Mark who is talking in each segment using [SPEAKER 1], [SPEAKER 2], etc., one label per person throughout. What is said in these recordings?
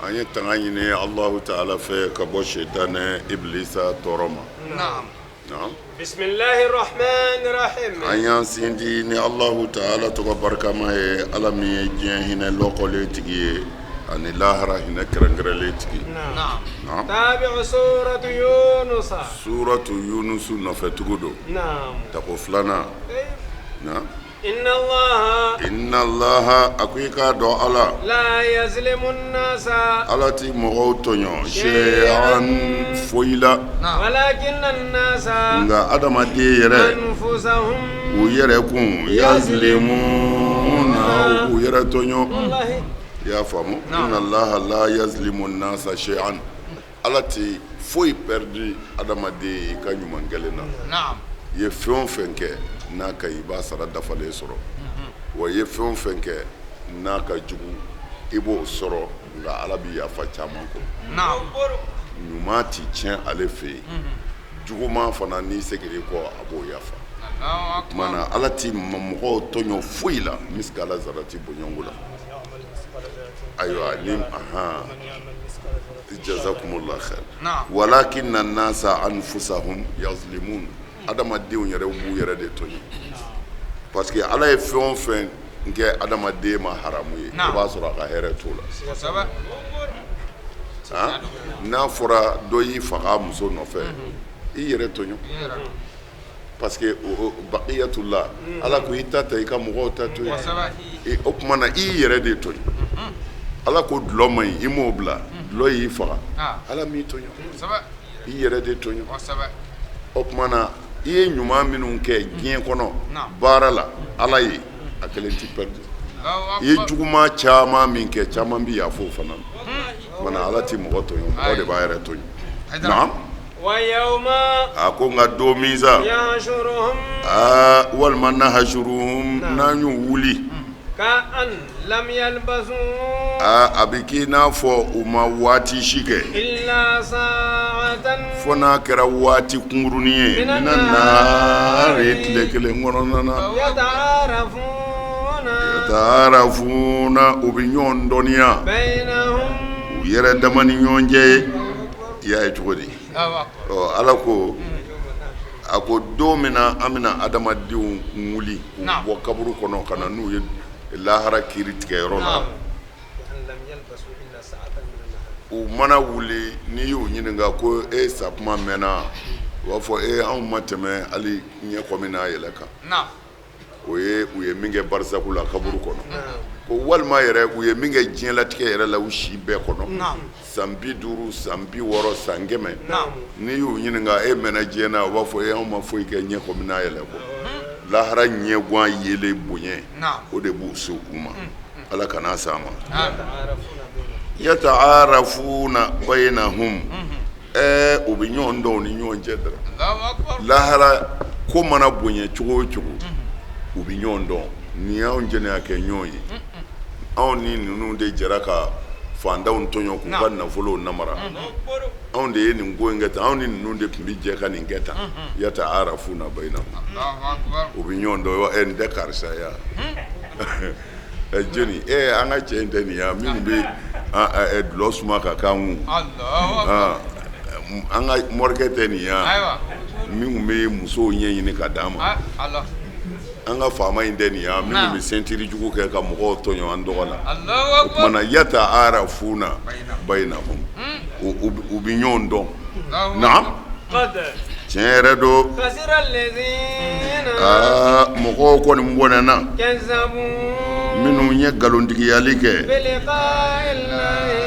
[SPEAKER 1] An ye tanga ɲini Alahu taala fɛ ka bɔ sitanɛ ibilisa tɔɔrɔ ma. Naam. An y'an sindi ni Alahu taala tɔgɔ barikama ye, Ala min ye diɲɛ hinɛ lɔkɔlen tigi ye ani lahara hinɛ kɛrɛnkɛrɛnlen tigi. Naam. Suratu Yunusu nɔfɛ tugu don. Tako filanan. Naam. Inna allaha a ko i k'a dɔn ala ala tɛ mɔgɔw tɔɲɔ shay'an foyi la nka adamaden yɛrɛ u yɛrɛ kun yazlimuna u yɛrɛ tɔɲɔ. I y'a faamu? Inna allaha la yazlimu nasa shay'an, Ala tɛ foyi pɛridi adamaden i ka ɲuman kɛlen na. I ye fɛn o fɛn kɛ n'a ka ɲi, i b'a sara dafalen sɔrɔ. Wa i ye fɛn o fɛn kɛ n'a ka jugu, i b'o sɔrɔ, nka Ala bɛ yafa caman kɔ. Ɲuman tɛ tiɲɛ ale fɛ yen, juguman fana, n'i seginna i kɔ, a b'o yafa. O tuma na Ala tɛ mɔgɔw tɔɲɔ foyi la, misikala zarati bɔɲɔgɔnko la. Ayiwa, ni jazakumullahu khair. Walakinna nasa anfusahum yazlimun, adamadenw yɛrɛ b'u yɛrɛ de tɔɲɔ, parce que Ala ye fɛn o fɛn kɛ adamaden ma haramu ye, i b'a sɔrɔ a ka hɛrɛ t'o la. N'a fɔra dɔ y'i faga muso nɔfɛ, i yɛrɛ tɔɲɔ, parce que bakiyatula Ala ko i ta ta, i ka mɔgɔw ta to yen. O tuma na i yɛrɛ de tɔɲɔ. Ala ko dulɔ man ɲi, i m'o bila, dulɔ y'i faga, Ala m'i tɔɲɔ, i yɛrɛ de tɔɲɔ. O tuma na i ye ɲuman minnu kɛ diɲɛ kɔnɔ baara la, Ala ye a kelen t'i pɛridi. I ye juguman caman min kɛ, caman bɛ yafa o fana. Tuma Ala tɛ mɔgɔ tɔɲɔ, mɔgɔ de b'a yɛrɛ tɔɲɔ. A ko nka don min sa, aa, walima nahshuruhum, n'an y'u wuli, aa, a bɛ k'i n'a fɔ u ma waati si kɛ, fo n'a kɛra waati kunkurunin ye, mina nahari, tile kelen kɔnɔna na, yataarafuna, u bɛ ɲɔgɔn dɔnniya u yɛrɛ dama ni ɲɔgɔn cɛ ye. I y'a ye cogo di? Ɔ, Ala ko, a ko don min na an bɛna adamadenw wuli k'u bɔ kaburu kɔnɔ ka na n'u ye lahara kiri tigɛyɔrɔ la, u mana wuli, n'i y'u ɲininka ko e sa kuma mɛnna, u b'a fɔ e anw ma tɛmɛ hali ɲɛ kɔmi n'a yɛlɛ kan. O ye u ye min kɛ barisaku la, kaburu kɔnɔ, ko walima yɛrɛ u ye min kɛ diɲɛlatigɛ yɛrɛ la u si bɛɛ kɔnɔ, san 50, san 60, san 100, n'i y'u ɲininka e mɛnna diɲɛ na, u b'a fɔ e anw ma foyi kɛ ɲɛ kɔmi n'a yɛlɛ kɔ. Lahara ɲɛgwan yelen bonya, o de b'u se u ma. Ala kana s'an ma. Yataarafuna bainahum, u bɛ ɲɔgɔn dɔn u ni ɲɔgɔn cɛ dɛ. Lahara ko mana bonya cogo o cogo, u bɛ ɲɔgɔn dɔn. Nin y'anw jɛnɛya kɛ ɲɔgɔn ye, anw ni ninnu de jɛra ka fantanw tɔɲɔ k'u ka nafolow namara, anw de ye nin ko in kɛ tan, anw ni ninnu de tun bɛ jɛ ka nin kɛ tan. Yataarafuna bainahum, u bɛ ɲɔgɔn dɔn. Ɛ, nin tɛ karisa ye? Jɔnni e an ka cɛ in tɛ nin ye minnu bɛ dulɔ suma ka k'an kun? An ka morikɛ tɛ nin ye min bɛ musow ɲɛɲini ka d'an ma? An ka faama in tɛ nin ye minnu bɛ sentiri jugu kɛ ka mɔgɔw tɔɲɔ an tɔgɔ la? O tuma na yataarafuna bainahum, u bɛ ɲɔgɔn dɔn. Naam, tiɲɛ yɛrɛ don. Aa, mɔgɔw kɔni bɔnɛna minnu ye nkalontigiyali kɛ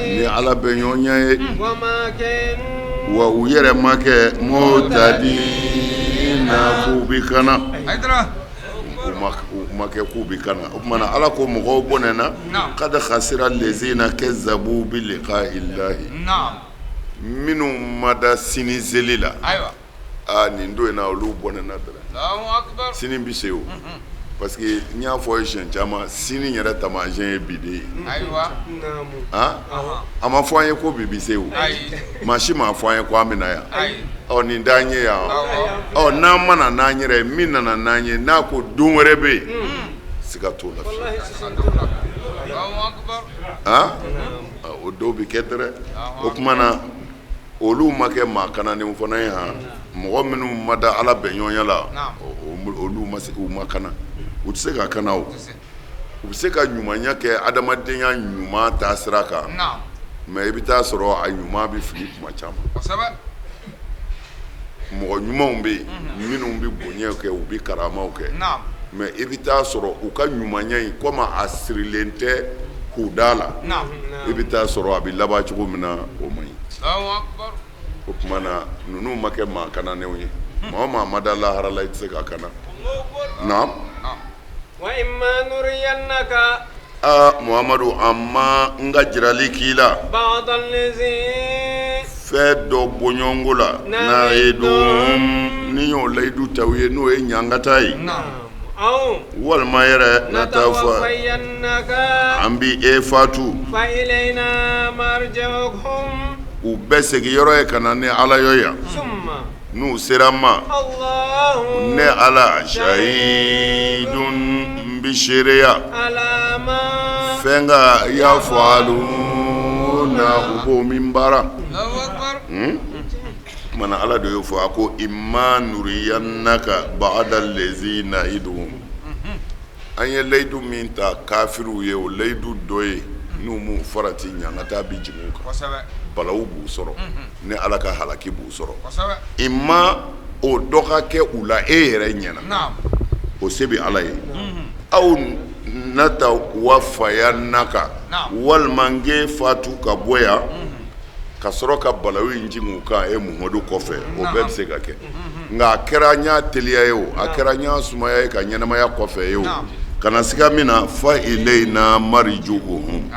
[SPEAKER 1] ni Ala bɛ ɲɔgɔnya ye, wa u yɛrɛ ma kɛ muhtadina k'u bɛ kana, u ma kɛ k'u bɛ kana. O tuma na Ala ko mɔgɔw bɔnɛna, kad khasira lezina kazabu bi liqa'illahi, minnu ma da sini seli la. Aa, nin don in na, olu bɔnɛna dɛrɛ. Sini bɛ se o, parce que n y'a fɔ ye siɲɛ caman, sini yɛrɛ taamasiyɛn ye bi de ye. A ma fɔ an ye ko bi bɛ se o, maa si m'a fɔ an ye ko an bɛ na yan. Ɔ, nin t'an ye yan. Ɔ, n'an ma na n'an yɛrɛ ye, min nana n'an ye, n'a ko don wɛrɛ bɛ yen, siga t'o la fiyewu. O O dɔw bɛ kɛ dɛrɛ. O tuma na olu ma kɛ maa kananenw fana ye han, mɔgɔ minnu ma da Ala bɛnɲɔgɔnya la, olu ma se, u ma kana, u tɛ se ka kana o. U bɛ se ka ɲumanya kɛ adamadenya ɲuman taa sira kan, mais i bɛ taa sɔrɔ a ɲuman bɛ fili tuma caman. Mɔgɔ ɲumanw bɛ yen minnu bɛ bonya kɛ, u bɛ karamaw kɛ, mais i bɛ taa sɔrɔ u ka ɲumanya in komi a sirilen tɛ huda la, i bɛ taa sɔrɔ a bɛ laban cogo min na, o man ɲi. O tuma na ninnu ma kɛ maa kananenw ye. Maa o maa ma da lahara la, i tɛ se ka kana. Naam. Aa Muhamadu, a ma n ka jirali k'i la fɛn dɔ bɔɲɔgɔnko la na'iduhum, ni y'o layidu ta u ye, n'o ye ɲangata ye, walima yɛrɛ natawafa, an bɛ e fatu, u bɛɛ seginyɔrɔ ye ka na ne Ala yɔrɔ yan. N'u sera n ma, ne Ala shahidun n bɛ seereya fɛn kan yafaluna u b'o min baara. Tuma na Ala de y'o fɔ, a ko imma nuriyannaka ba'da lazi na'iduhum. An ye layidu min ta kafiriw ye, o layidu dɔ ye n'u m'u farati, ɲangata bɛ jigin u kan, balawu b'u sɔrɔ, ni Ala ka halaki b'u sɔrɔ. Imma o dɔ ka kɛ u la e yɛrɛ ɲɛna, o se bɛ Ala ye. Aw natawafayannaka, walima n k'e fatu ka bɔ yan ka sɔrɔ ka balawu in jigin u kan e Muhamadu kɔfɛ, o bɛɛ bɛ se ka kɛ. Nka a kɛra n y'a teliya ye o, a kɛra n y'a sumaya ye ka ɲɛnamaya kɔfɛ ye o, kana siga min na, fa ilayna marijuhum,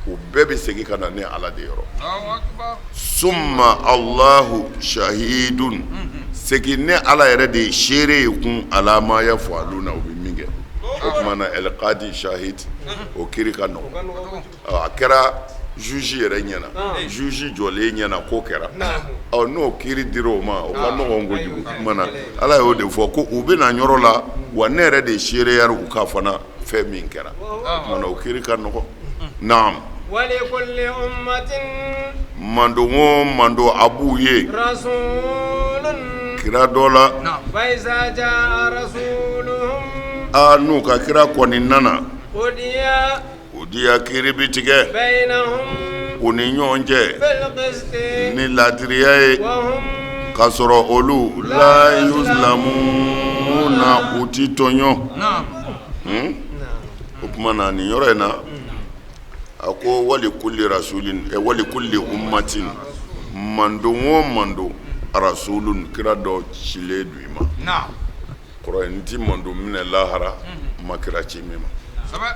[SPEAKER 1] u bɛɛ bɛ segin ka na ne Ala de yɔrɔ. Summa Allahu shahidun, segin ne Ala yɛrɛ de ye seere ye kun ala ma yafaluna, u bɛ min kɛ. O tuma na alqadi shahid, o kiri ka nɔgɔn. A kɛra juge yɛrɛ ɲɛna, juge jɔlen ɲɛna ko kɛra. Ɔ n'o kiri dira o ma, o ka nɔgɔn kojugu. Tuma na Ala y'o de fɔ ko u bɛ na yɔrɔ la, wa ne yɛrɛ de seereyara u kan fana fɛn min kɛra. O tuma na o kiri ka nɔgɔn. Naam. Mando o mando a b'u ye kira dɔ la, aa n'u ka kira kɔni nana, Qudiya kiri bɛ tigɛ u ni ɲɔgɔn cɛ ni laadiriya ye, k'a sɔrɔ olu la yuzlamuna, u ti tɔɲɔ. O tuma na nin yɔrɔ in na, a ko wali kulli rasulin wali kulli ummatin, mando o mando, rasulun, kira dɔ cilen don i ma. Kɔrɔ ye n ti mando minɛ lahara n ma kira ci min ma.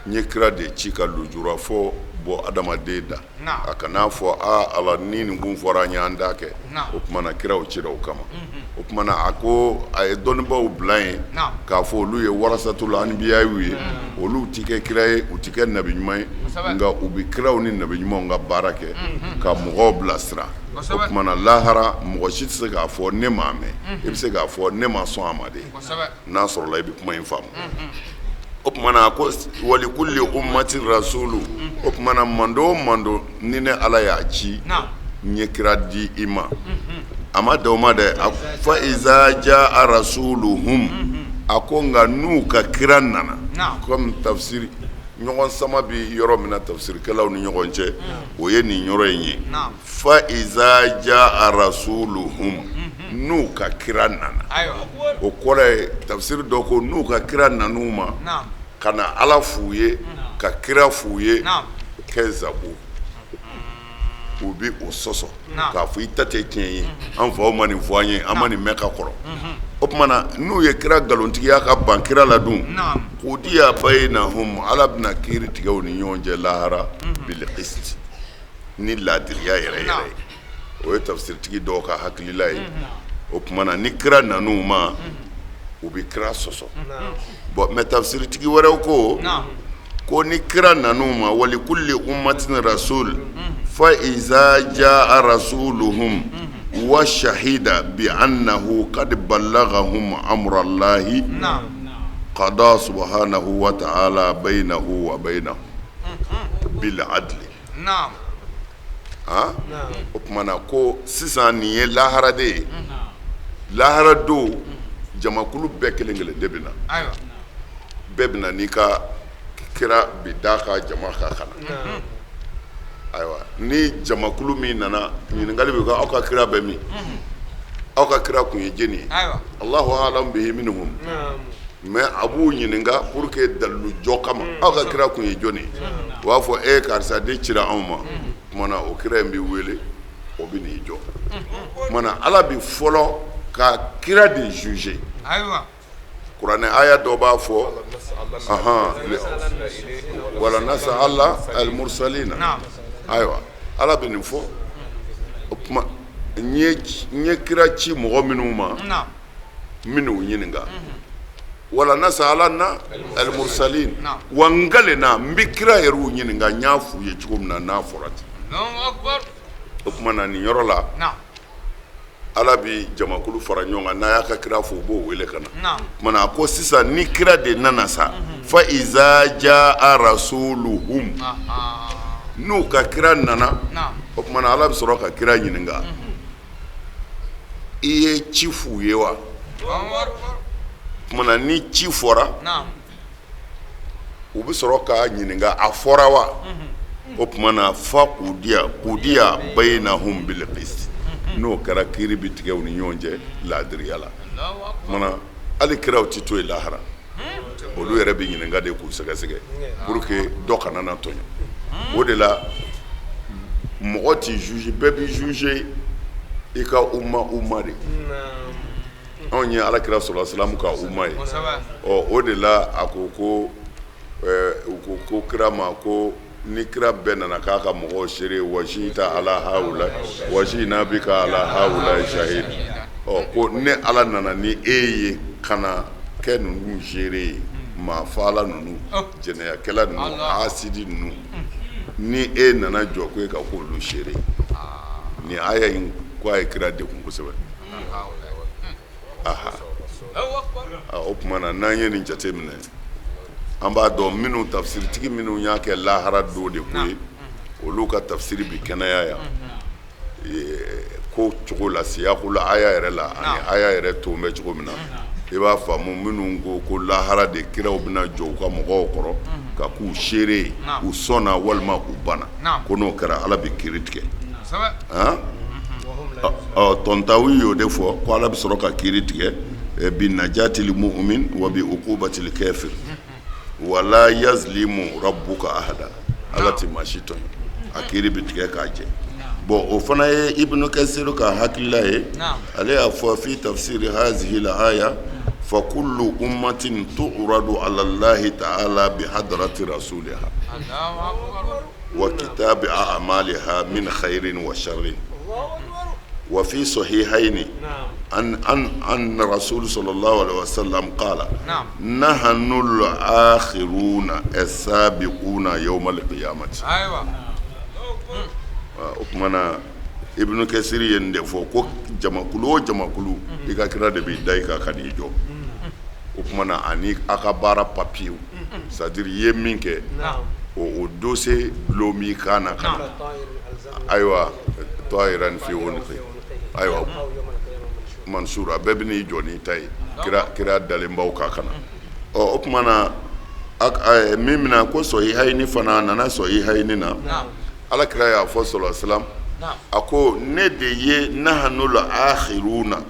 [SPEAKER 1] N ye kira de ci ka lujura fɔ bɔ adamaden da, a kan'a fɔ aa Ala ni nin kun fɔra an ye an t'a kɛ. O tuma na kiraw cira o kama. O tuma na a ko a ye dɔnnibaaw bila yen k'a fɔ olu ye warasatul anbiyaw ye. Olu tɛ kɛ kira ye, u tɛ kɛ nabi ɲuman ye, nka u bɛ kiraw ni nabi ɲumanw ka baara kɛ ka mɔgɔw bilasira. O tuma na lahara mɔgɔ si tɛ se k'a fɔ ne m'a mɛn, i bɛ se k'a fɔ ne ma sɔn a ma de, n'a sɔrɔla i bɛ kuma in faamu. O tuma na a ko wali kulli ummati rasulu, o tuma na mando o mando ni ne Ala y'a ci, n ye kira di i ma. A ma dan o ma dɛ, fa iza jaa rasuluhum, a ko nka n'u ka kira nana, comme tafsiri ɲɔgɔn sama bɛ yɔrɔ min na tafsirikɛlaw ni ɲɔgɔn cɛ, o ye nin yɔrɔ in ye. Fa iza jaa rasuluhum, n'u ka kira nana, o kɔrɔ ye tafsiri dɔ ko n'u ka kira nan'u ma ka na Ala f'u ye, ka kira f'u ye, kazabu, u bɛ o sɔsɔ k'a fɔ i ta tɛ tiɲɛ ye, an faw ma nin fɔ an ye, an ma nin mɛn ka kɔrɔ. O tuma na n'u ye kira nkalontigiya ka ban kira la dun, qudiya bainahum, Ala bɛna kiiri tigɛ u ni ɲɔgɔn cɛ lahara bil qist, ni laadiriya yɛrɛ yɛrɛ ye. O ye tafsiritigi dɔw ka hakilila ye. O tuma na ni kira nan'u ma, u bɛ kira sɔsɔ. Bon, mais tafsiritigi wɛrɛw ko ko ni kira nan'u ma, wali kulli ummatin rasul fa iza jaa rasuluhum wa shahida bi annahu qad ballaghahum amrallahi qada subhanahu wa ta'ala bainahu wa bainahum bil adli. O tuma na ko sisan nin ye lahara de ye, lahara don jamakulu bɛɛ kelen kelen de bɛ na, bɛɛ bɛ na n'i ka kira bi d'a ka jama kan ka na. Ayiwa, ni jamakulu min nana, ɲininkali bɛ kɛ, aw ka kira bɛ min? Aw ka kira kun ye jɔni ye? Allahu alam bihi minhum. Mais a b'u ɲininka pour que dalilu jɔ kama, aw ka kira kun ye jɔni ye? U b'a fɔ e karisa de cira anw ma. Tuma na o kira in bɛ wele, o bɛ n'i jɔ. Tuma na Ala bɛ fɔlɔ ka kira de juger. Kuranɛ aya dɔ b'a fɔ, wala nas'alanna al-mursalina. Ayiwa, Ala bɛ nin fɔ. O tuma n ye kira ci mɔgɔ minnu ma, n bɛn'u ɲininka. Wala nas'alanna al-mursalin, wa n kalenna n bɛ kira yɛrɛw ɲininka n y'a f'u ye cogo min na n'a fɔra ten. O tuma na nin yɔrɔ la, Ala bɛ jamakulu fara ɲɔgɔn kan, n'a y'a ka kira fo, u b'o wele ka na. Tuma na a ko sisan ni kira de nana sa, fa iza jaa rasuluhum, n'u ka kira nana, o tuma na Ala bɛ sɔrɔ ka kira ɲininka, i ye ci f'u ye wa? Tuma na ni ci fɔra, u bɛ sɔrɔ k'a ɲininka, a fɔra wa? O tuma na fa qudiya qudiya bainahum bil qist, n'o kɛra kiiri bɛ tigɛ u ni ɲɔgɔn cɛ laadiriya la. Tuma na hali kiraw tɛ to yen lahara, olu yɛrɛ bɛ ɲininka de k'u sɛgɛsɛgɛ pour que dɔ kana na tɔɲɔ. O de la mɔgɔ tɛ juge, bɛɛ bɛ juger i ka umma umma de. Anw ye Ala kira sallallahu alaihi wasallam ka umma ye. Ɔ, o de la a ko ko u ko ko kira ma ko ni kira bɛɛ nana k'a ka mɔgɔw seere, wajita ala haula wajina bika ala haula shahid. Ɔ, ko ne Ala nana ni e ye ka na kɛ ninnu seere ye, maa faala ninnu, jɛnɛyakɛla ninnu, asidi ninnu, ni e nana jɔ ko e ka k'olu seere. Nin aya in ko a ye kira degun kosɛbɛ. Aha, o tuma na n'an ye nin jate minɛ, an b'a dɔn minnu tafsiritigi minnu y'a kɛ lahara don de ko ye, olu ka tafsiri bi kɛnɛya yan ko cogo la, siyako la, aya yɛrɛ la, ani aya yɛrɛ ton bɛ cogo min na, i b'a faamu. Minnu ko ko lahara de kiraw bɛna jɔ u ka mɔgɔw kɔrɔ ka k'u seere ye, u sɔnna walima u banna, ko n'o kɛra Ala bɛ kiiri tigɛ. Tɔntawi y'o de fɔ ko Ala bɛ sɔrɔ ka kiiri tigɛ bi najatil mu'min wa bi uqubatil kafir, wala yazlimu rabbuka ahada, Ala tɛ maa si tɔɲɔ, a kiiri bɛ tigɛ k'a jɛ. Bon, o fana ye Ibnu Kasir ka hakilila ye. Ale y'a fɔ fi tafsiri hazihi la aya, fa kullu ummatin tu'radu ala Allahi ta'ala bi hadrati rasuliha wa kitabi a'maliha min khairin wa sharrin. Wa fi sahihaini an an an rasul sallallahu alaihi wasallam qala, nahnu al-akhiruna as-sabiquna yawm al-qiyamati. O tuma na Ibnu Kasir ye nin de fɔ ko jamakulu o jamakulu, i ka kira de b'i da i kan ka n'i jɔ. O tuma na ani a ka baara papiyew, c'est à dire i ye min kɛ, o dossier dulon b'i kan na ka na. Ayiwa, ta'iran fi unqi, ayiwa, mansura, bɛɛ bɛ n'i jɔ n'i ta ye, kira dalen b'aw kan ka na. Ɔ, o tuma na min bɛna ko sɔhihayini fana nana, sɔhihayini na, Ala kira y'a fɔ sallallahu alaihi wasallam, a ko ne de ye nahnu al-akhiruna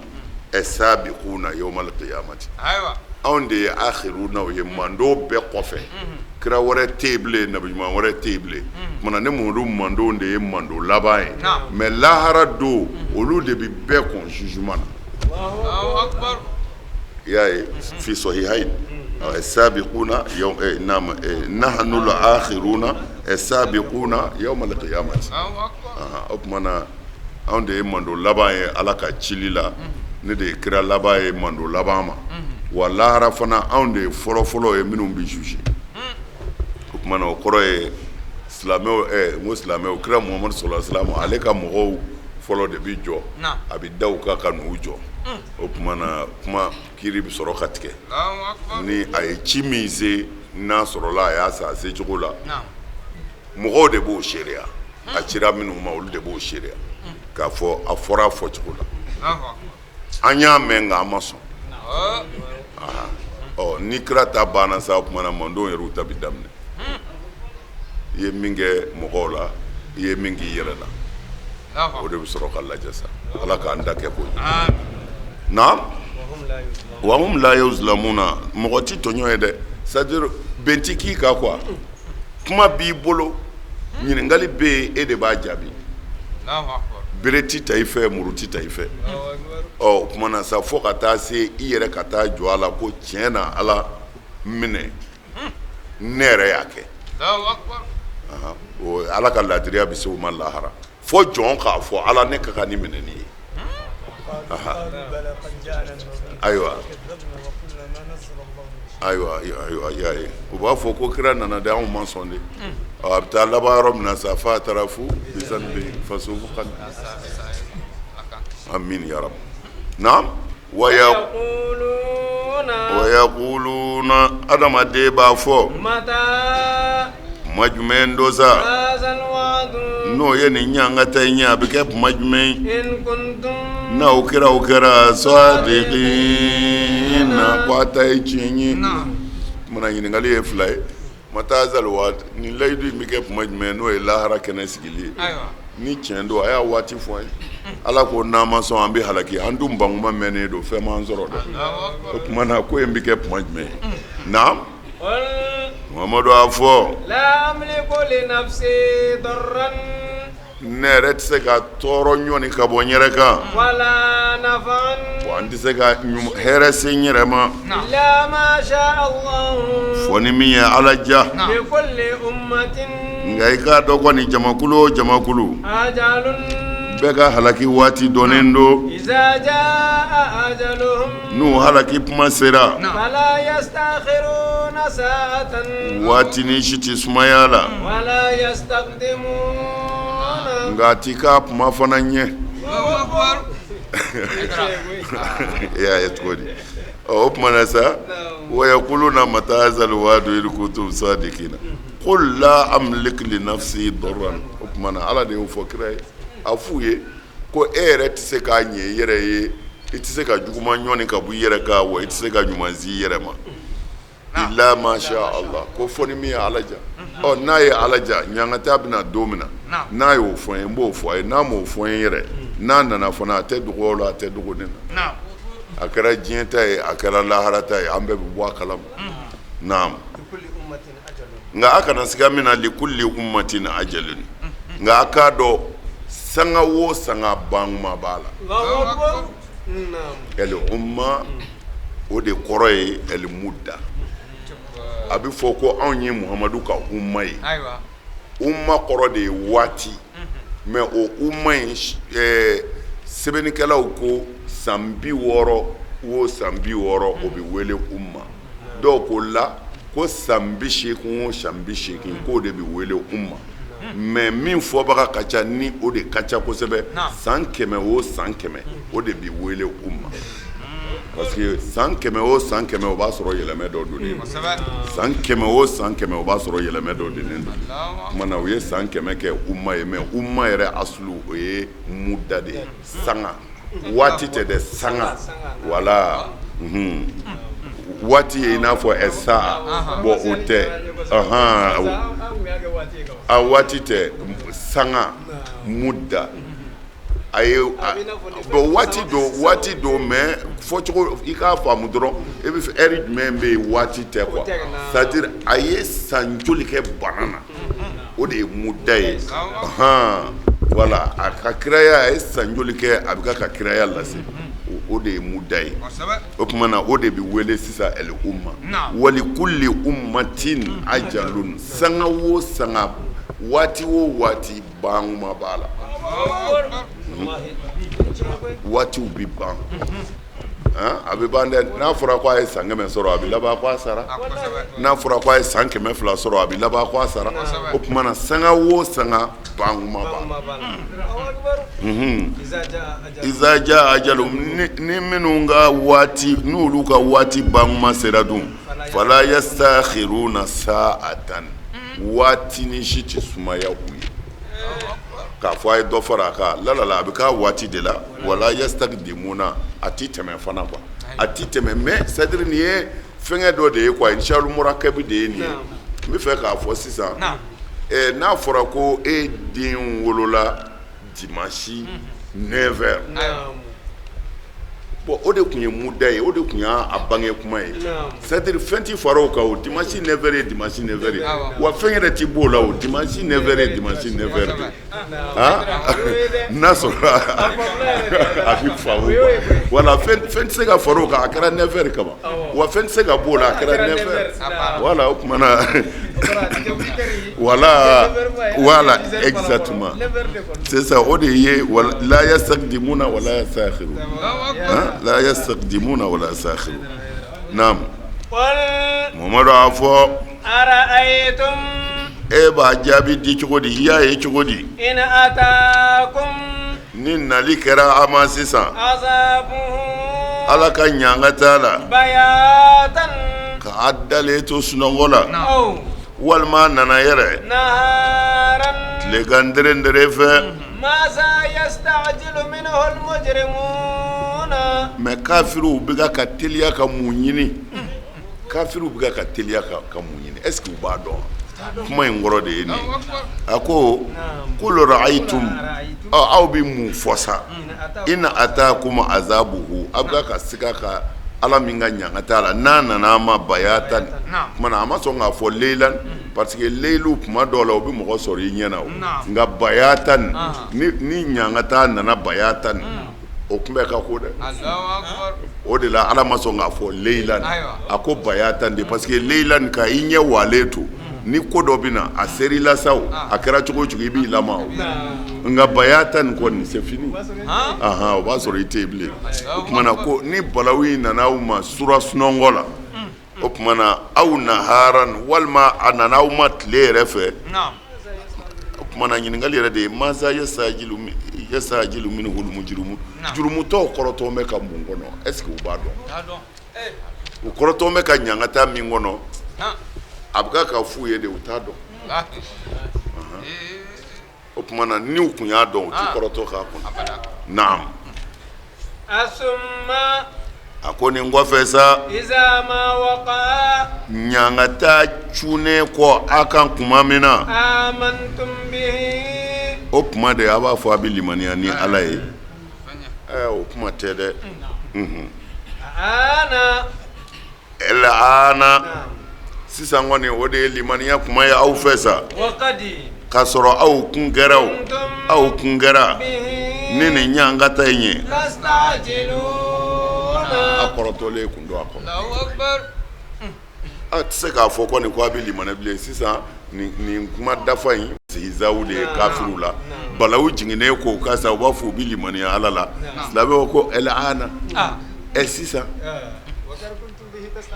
[SPEAKER 1] as-sabiquna yawm al-qiyamati. Anw de ye akhiruna ye mando bɛɛ kɔfɛ, kira wɛrɛ tɛ yen bilen, nabi ɲuman wɛrɛ tɛ yen bilen. Tuma na ne Muhamadu mando de ye mando laban ye, mais lahara don olu de bɛ bɛɛ kɔn jugement na. I y'a ye, fi sahihayn, sabiquna naam, nahnu al-akhiruna sabiquna yawm al-qiyamati. O tuma na anw de ye mando laban ye Ala ka cili la, ne de ye kira laban ye mando laban ma, wa lahara fana anw de ye fɔlɔfɔlɔ ye minnu bɛ juger. O tuma na o kɔrɔ ye silamɛw, n ko silamɛw, kira Muhamadu sallallahu alaihi wasallam, ale ka mɔgɔw fɔlɔ de bɛ jɔ, a bɛ da u kan ka n'u jɔ. O tuma na kuma kiiri bɛ sɔrɔ ka tigɛ ni a ye ci min se, n'a sɔrɔla a y'a se a se cogo la, mɔgɔw de b'o seereya. A cira minnu ma, olu de b'o seereya k'a fɔ a fɔra a fɔcogo la. An y'a mɛn, nka an ma sɔn. Ɔ, ni kira ta banna sa, o tuma na mantɔn yɛrɛw ta bɛ daminɛ. I ye min kɛ mɔgɔw la, i ye min k'i yɛrɛ la, o de bɛ sɔrɔ ka lajɛ sa. Ala k'an da kɛ ko ɲɛ naam. Wa hum la yuzlamuna, mɔgɔ ti tɔɲɔ ye dɛ, c'est à dire bɛn ti k'i kan quoi. Kuma b'i bolo, ɲininkali bɛ yen, e de b'a jaabi. Bere ti ta i fɛ, muru ti ta i fɛ. Ɔ, o tuma na sa, fo ka taa se i yɛrɛ ka taa jɔ a la ko tiɲɛ na, Ala minɛ, ne yɛrɛ y'a kɛ. Ala ka laadiriya bɛ se o ma lahara, fo jɔn k'a fɔ Ala, ne ka kan ni minɛni ye. Ayiwa, ayiwa, ayiwa, y'a ye, u b'a fɔ ko kira nana dɛ, anw ma sɔn de. A bɛ taa laban yɔrɔ min na sa, fa'tarafu bizanbihim fasuhukan. Amin ya rabi. Naam. Wa yaquluna, adamaden b'a fɔ tuma jumɛn don sa, n'o ye nin ɲangata in ye, a bɛ kɛ tuma jumɛn n'aw kɛra, o kɛra sadiqina, ko a ta ye tiɲɛ ye. Mana ɲininkali ye fila ye. Mata hazal wa'd, nin layidu in bɛ kɛ tuma jumɛn, n'o ye lahara kɛnɛ sigili ye? Ni tiɲɛ don, a y'a waati fɔ an ye. Ala ko n'an ma sɔn, an bɛ halaki. An dun bankuma mɛnnen don, fɛn m'an sɔrɔ dɛ. O tuma na ko in bɛ kɛ tuma jumɛn? Naam, Muhamadu, a fɔ, ne yɛrɛ tɛ se ka tɔɔrɔ ɲɔni ka bɔ n yɛrɛ kan, wa n tɛ se ka hɛrɛ se n yɛrɛ ma, fɔ ni min ye Ala diya. Nka i k'a dɔn kɔni, jamakulu o jamakulu bɛɛ ka halaki waati dɔnnen don. N'u halaki kuma sera, waatinin si tɛ sumaya la, nka a ti k'a kuma fana ɲɛ. E y'a ye cogo di? O tuma na sa, wa yaquluna mata hazal wa'du in kuntum sadiqina qul la amliku li nafsi darran. O tuma na Ala de y'o fɔ kira ye, a f'u ye ko e yɛrɛ tɛ se k'a ɲɛ i yɛrɛ ye, i tɛ se ka juguman ɲɔni ka bɔ i yɛrɛ kan, wa i tɛ se ka ɲuman se i yɛrɛ ma, illa ma sha Allah, ko fɔ ni min ye Ala ja. Ɔ, n'a ye Ala ja, ɲangata bɛna don min na, n'a y'o fɔ n ye, n b'o fɔ a ye. N'a m'o fɔ n ye yɛrɛ, n'a nana fana, a tɛ dogo aw la, a tɛ dogo ne na. A kɛra diɲɛ ta ye, a kɛra lahara ta ye, an bɛɛ bɛ bɔ a kalama. Naam. Nka a kana siga min na, likulli ummatin ajalun, nka a k'a dɔn sanga o sanga bankuma b'a la. El umma, o de kɔrɔ ye el mudda. A bɛ fɔ ko anw ye Muhamadu ka umma ye. Umma kɔrɔ de ye waati, mais o umma in, sɛbɛnnikɛlaw ko san 60 o san 60, o bɛ wele umma. Dɔw ko la, ko san 80 o san 80, k'o de bɛ wele umma. Mais min fɔbaga ka ca ni o de ka ca kosɛbɛ, san 100 o san 100, o de bɛ wele umma, parce que san 100 o san 100, o b'a sɔrɔ yɛlɛmɛ dɔ donnen don. San 100 o san 100, o b'a sɔrɔ yɛlɛmɛ dɔ donnen don. Tuma na u ye san 100 kɛ umma ye, mais umma yɛrɛ asulu, o ye mudda de ye, sanga. Waati tɛ dɛ, sanga, wala waati ye i n'a fɔ saa. Bon, o tɛ, a waati tɛ, sanga, mudda. A ye bon, waati don, waati don, mais fɔcogo i k'a faamu dɔrɔn. E bɛ fɛ ɛri jumɛn bɛ yen, waati tɛ quoi, c'est à dire a ye san joli kɛ bana na, o de ye mudda ye. Wala a ka kiraya, a ye san joli kɛ a bɛ ka kiraya lase, o de ye mudda ye. O tuma na o de bɛ wele sisan el umma. Wali kulli ummatin ajalun, sanga o sanga, waati o waati, bankuma b'a la. Waatiw bɛ ban, a bɛ ban dɛ. N'a fɔra ko a ye san 100 sɔrɔ, a bɛ laban ko a sara. N'a fɔra ko a ye san 200 sɔrɔ, a bɛ laban ko a sara. O tuma na sanga o sanga, bankuma b'a la. Iza jaa ajalu, ni minnu ka waati, n'olu ka waati bankuma sera dun, fala yastakhiruna sa'atan, waatinin si tɛ sumaya u ye. K'a fɔ a ye dɔ fara a kan lalala a bɛ k'a waati de la wala yastakdimuna a ti tɛmɛ fana quoi a ti tɛmɛ mais c'est à dire nin ye fɛnkɛ dɔ de ye quoi inshallah murakabi de ye nin ye n bɛ fɛ k'a fɔ sisan n'a fɔra ko e den wolola dimanche 9 heures bon o de tun ye muda ye o de tun y'a bange kuma ye c'est à dire fɛn tɛ fara o kan o dimanche 9 heures ye dimanche 9 heures ye wa fɛn yɛrɛ tɛ b'o la o dimanche 9 heures ye dimanche 9 heures de n'a sɔrɔ a bɛ faamu voilà fɛn tɛ se ka fara o kan a kɛra 9 heures kama wa fɛn tɛ se ka b'o la a kɛra 9 heures voilà o tuma na voilà voilà exactement c'est ça o de ye la yastakdimuna wala yastakhirun la yastakdimuna wala yastakhirun naam Mamadu a fɔ
[SPEAKER 2] ara'aytum
[SPEAKER 1] e b'a jaabi di cogo di i y'a ye cogo di
[SPEAKER 2] in atakum
[SPEAKER 1] ni nali kɛra a ma sisan
[SPEAKER 2] azabuhu
[SPEAKER 1] Ala ka ɲangata la
[SPEAKER 2] bayatan
[SPEAKER 1] k'a dalen to sunɔgɔ la walima a nana yɛrɛ tilegan derendere fɛ mais kafiriw bɛ ka teliya ka mun ɲini kafiriw bɛ ka teliya ka mun ɲini est-ce que u b'a dɔn kuma in kɔrɔ de ye nin a ko kul ra'aytum aw bɛ mun fɔ sa in atakum azabuhu aw bɛ ka siga ka Ala min ka ɲangata la n'a nana a ma bayatan tuma na a ma sɔn k'a fɔ leyilan parce que leyilu tuma dɔw la o bɛ mɔgɔ sɔrɔ i ɲɛ na o nka bayatan ni ɲangata nana bayatan o tun bɛ ka ko dɛ o de la Ala ma sɔn k'a fɔ leyilan a ko bayatan de parce que leyilan ka i ɲɛ walen to ni ko dɔ bɛ na a ser'i la sa o a kɛra cogo o cogo i b'i lama o nka bayatan kɔni c'est fini o b'a sɔrɔ i tɛ yen bilen o tuma na ko ni balawu in nana aw ma sura sunɔgɔ la o tuma na aw naharan walima a nana aw ma tile yɛrɛ fɛ o tuma na ɲininkali yɛrɛ de ye maza yastajilu minhul mujrimun jurumutɔw kɔrɔtɔ bɛ ka mun kɔnɔ est ce que u b'a dɔn u kɔrɔtɔ bɛ ka ɲangata min kɔnɔ a bɛ ka f'u ye de u t'a dɔn o tuma na n'u tun y'a dɔn u tɛ kɔrɔtɔ k'a kɔnɔ naam a ko nin kɔfɛ sa ɲangata cunnen kɔ a kan tuma min na o tuma de a b'a fɔ a bɛ limaniya ni Ala ye o kuma tɛ dɛ Ana sisan kɔni o de ye limaniya kuma ye aw fɛ sa k'a sɔrɔ aw kun kɛra aw kun kɛra ni nin ɲangata in ye a kɔrɔtɔlen kun don a kɔnɔ a tɛ se k'a fɔ kɔni ko a bɛ limaniya bilen sisan nin kuma dafa in sizaw de ye kafiriw la balawu jiginnen kɔ u kan sa u b'a fɔ u bɛ limaniya Ala la silamɛw ko ɛlɛana ɛ sisan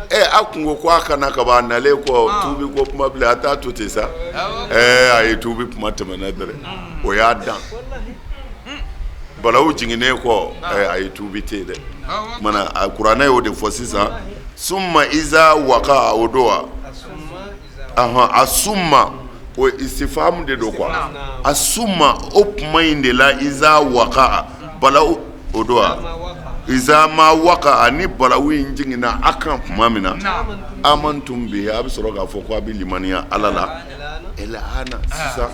[SPEAKER 1] ɛ a kun ko ko a kana ka ban a nalen kɔ tuubi ko kuma bilen a t'a to ten sa ɛɛ a ye tuubi kuma tɛmɛna dɛrɛ o y'a dan balawu jiginnen kɔ a ye tuubi tɛ yen dɛ mana a kuranɛ y'o de fɔ sisan summa iza waka o don wa a summa o istifamu de don quoi a summa o kuma in de la iza waka balawu o don wa iza ma waka ni balawu in jiginna a kan tuma min na amantum bihi a bɛ sɔrɔ k'a fɔ ko a bɛ limaniya Ala la ɛlɛana sisan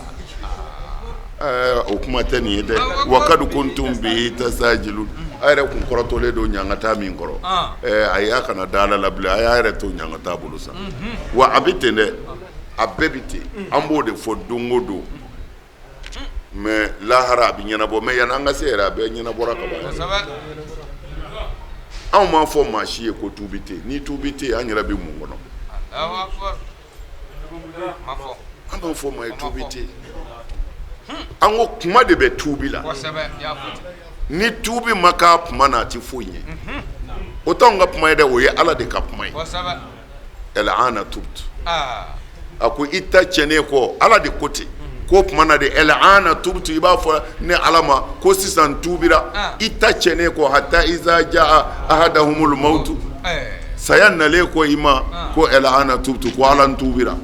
[SPEAKER 1] o kuma tɛ nin ye dɛ wa kad kuntum bihi tastajilun a yɛrɛ kun kɔrɔtɔlen don ɲangata min kɔrɔ a y'a kana da Ala la bilen a y'a yɛrɛ to ɲangata bolo sa wa a bɛ ten dɛ a bɛɛ bɛ ten an b'o de fɔ don o don mais lahara a bɛ ɲɛnabɔ mais yanni an ka se yɛrɛ a bɛɛ ɲɛnabɔra ka ban anw m'a fɔ maa si ye ko tuubi tɛ yen ni tuubi tɛ yen an yɛrɛ bɛ mun kɔnɔ an b'a fɔ maa ye tuubi tɛ yen an ko kuma de bɛ tuubi la ni tuubi ma k'a kuma na a tɛ foyi ɲɛ o t'anw ka kuma ye dɛ o ye Ala de ka kuma ye ɛlɛana tubtu a ko i ta tiɲɛnen kɔ Ala de ko ten ko tuma na de ɛlɛana tubtu i b'a fɔ ne Ala ma ko sisan tuubira i ta tiɲɛnen kɔ hata iza jaa ahadahumul mawtu saya nalen kɔ i ma ko ɛlɛana tubtu ko Ala n tuubira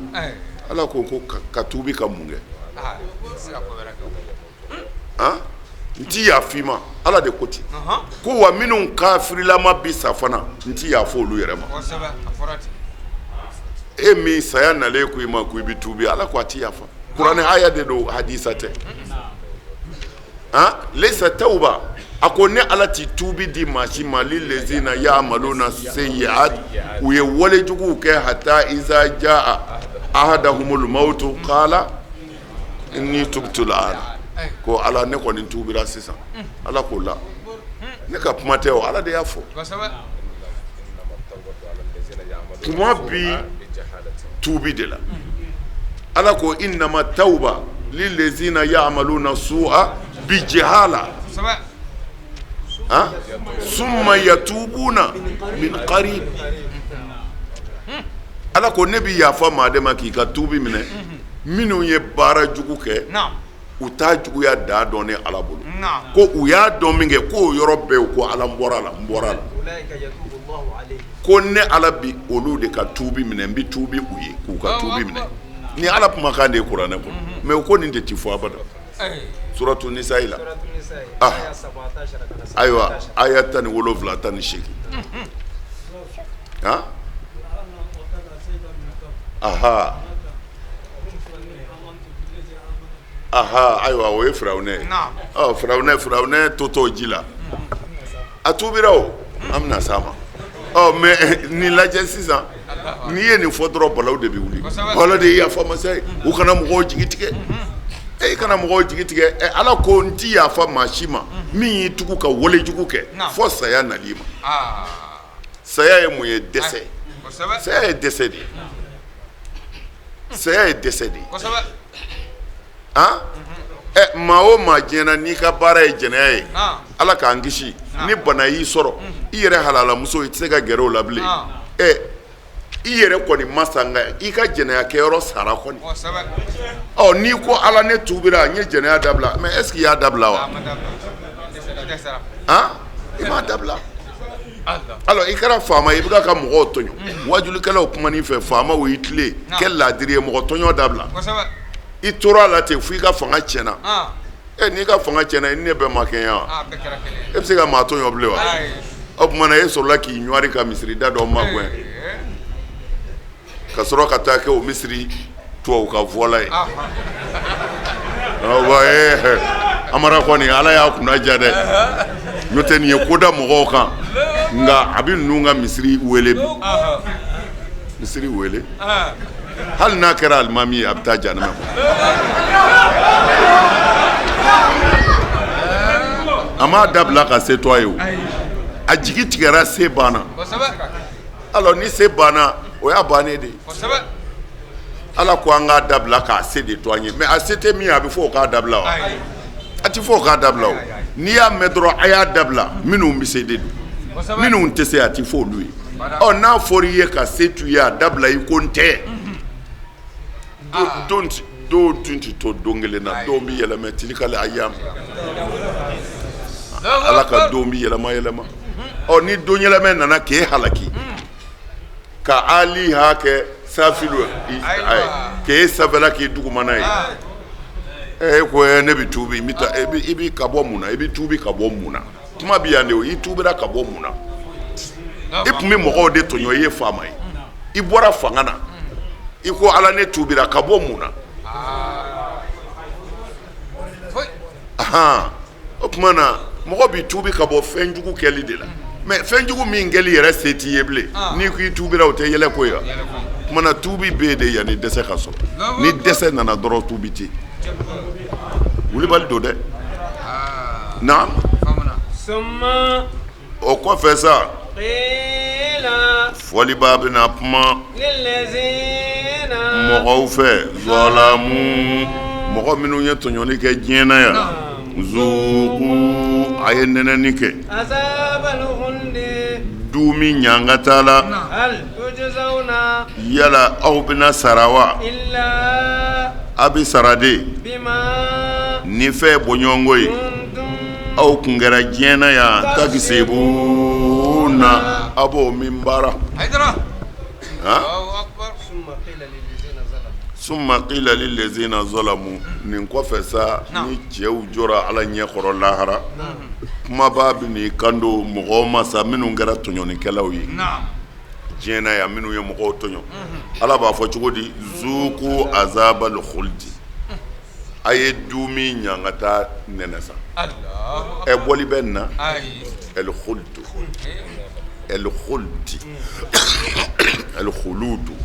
[SPEAKER 1] Ala ko ko ka tuubi ka mun kɛ. N ti yafa i ma. Ala de ko ten ko wa minnu kafirilama bi sa fana, n ti yafa olu yɛrɛ ma. E min saya nalen ko i ma ko i bɛ tuubi, Ala ko a ti yafa. Kuranɛ aya de don, hadisa tɛ. Leyisa tawuba, a ko ne Ala ti tuubi di maa si ma. Lilezina yamaluna seyiat, u ye wale juguw kɛ, hata iza jaa ahadahumul mawtu kala inni tubtu al-ana, ko Ala ne kɔni tuubira sisan. Ala k'o la ne ka kuma tɛ o, Ala de y'a fɔ. Kuma bi tuubi de la. Ala ko innama tawba lilezina yamaluna su'a bi jahala summa yatubuna min qarib. Ala ko ne bɛ yafa maa de ma k'i ka tuubi minɛ, minnu ye baara jugu kɛ, u t'a juguya dan dɔn ne Ala bolo, ko u y'a dɔn min kɛ k'o yɔrɔ bɛɛ u ko Ala n bɔra la, n bɔra la, ko ne Ala bi olu de ka tuubi minɛ, n bɛ tuubi u ye k'u ka tuubi minɛ. Ni Ala kumakan de ye kuranɛ kɔnɔ, mais u ko nin de ti fɔ abada. Suratu Nisayi la, ayiwa, aya 17, 18. Aha aha, ayiwa, o ye Firawunɛ ye. Ɔ Firawunɛ totɔ ji la, a tuubira o, an bɛna s'a ma. Ɔ mais nin lajɛ sisan, n'i ye nin fɔ dɔrɔn balawu de bɛ wuli. Ala de ye yafa masa ye, u kana mɔgɔw jigi tigɛ. E kana mɔgɔw jigi tigɛ. Ala ko n ti yafa maa si ma min y'i tugu ka wale jugu kɛ fo saya nali ma. Saya ye mun ye? Dɛsɛ. Saya ye dɛsɛ de ye. Saya ye dɛsɛ de ye. Ɛ maa o maa diɲɛ na n'i ka baara ye jɛnɛya ye, Ala k'an kisi, ni bana y'i sɔrɔ, i yɛrɛ halalamuso i tɛ se ka gɛrɛ o la bilen. Ɛ i yɛrɛ kɔni ma sa, nka i ka jɛnɛya kɛyɔrɔ sara kɔni. Ɔ n'i ko Ala ne tuubira, n ye jɛnɛya dabila, mais est ce que i y'a dabila wa? I m'a dabila. Alors i kɛra faama ye, i bɛ ka mɔgɔw tɔɲɔ. Wajulikɛlaw kuman'i fɛ, faamaw y'i tilen kɛ laadiri ye, mɔgɔ tɔɲɔ dabila. I tora a la ten fo i ka fanga tiɲɛna. Ɛ n'i ka fanga tiɲɛna, i ni ne bɛɛ ma kɛɲɛ wa? E bɛ se ka maa tɔɲɔ bilen wa? O tuma na e sɔrɔla k'i ɲɔri ka misiri da dɔ magɛn ka sɔrɔ ka taa kɛ o misiri tubabu ka fɔla ye. Amara kɔni, Ala y'a kunna diya dɛ, n'o tɛ nin ye ko da mɔgɔw kan, nka a bɛ ninnu ka misiri wele bi, misiri wele. Hali n'a kɛra alimami ye, a bɛ taa jahanama kɔnɔ. A m'a dabila ka se to a ye, o a jigi tigɛra, se banna. Alors ni se banna, o y'a bannen de ye. Ala ko an k'a dabila k'a se de to an ye, mais a se tɛ min ye, a bɛ fɔ o k'a dabila wa? A tɛ fɔ o k'a dabila. O n'i y'a mɛn dɔrɔn a y'a dabila, minnu bɛ se de don, minnu tɛ se, a tɛ fɔ olu ye. Ɔ n'a fɔra i ye ka se t'u ye, a dabila, i ko n tɛ. Don dun tɛ to don kelen na, don bɛ yɛlɛmɛ. Tilikal ayam, Ala ka don bɛ yɛlɛma yɛlɛma. Ɔ ni don yɛlɛmɛ nana k'e halaki, ka ali ha kɛ safilu k'e sanfɛla k'i dugumana ye, e ko ne bɛ tuubi, n bɛ taa. I bɛ ka bɔ mun na? I bɛ tuubi ka bɔ mun na? Kuma bɛ yan de o. I tuubira ka bɔ mun na? I tun bɛ mɔgɔw de tɔɲɔ, i ye faama ye, i bɔra fanga na, i ko Ala ne tuubira ka bɔ mun na? O tuma na mɔgɔ bɛ tuubi ka bɔ fɛn jugu kɛli de la, mais fɛn jugu min kɛli yɛrɛ se t'i ye bilen, n'i ko i tuubira, o tɛ yɛlɛ ko ye wa? Tuma na tuubi bɛ yen de yanni dɛsɛ ka sɔrɔ. Ni dɛsɛ nana dɔrɔn, tuubi tɛ yen. Wulibali don dɛ. Naam, o kɔfɛ sa, fɔlibaa bɛna kuma mɔgɔw fɛ, zɔlamu, mɔgɔ minnu ye tɔɲɔli kɛ diɲɛ na yan, zuku, a ye nɛnɛni kɛ duumi ɲangata la. Yala aw bɛna sara wa? A bɛ sara de ni fɛn bɔɲɔgɔnko ye aw kun kɛra diɲɛ na yan, takisibuna, aw b'o min baara. Summa qila lillazina zalamu nin kɔfɛ sa ni cɛw jɔra ala ɲɛkɔrɔ lahara kumaba bɛ n'i kanto mɔgɔw ma sa minnu kɛra tɔɲɔnikɛlaw ye diɲɛ na yan minnu ye mɔgɔw tɔɲɔ ala b'a fɔ cogo di zuku azabal khuldi a ye duumi ɲangata nɛnɛ sa ɛ bɔli bɛ nin na el khuldu el khuldi el khuludu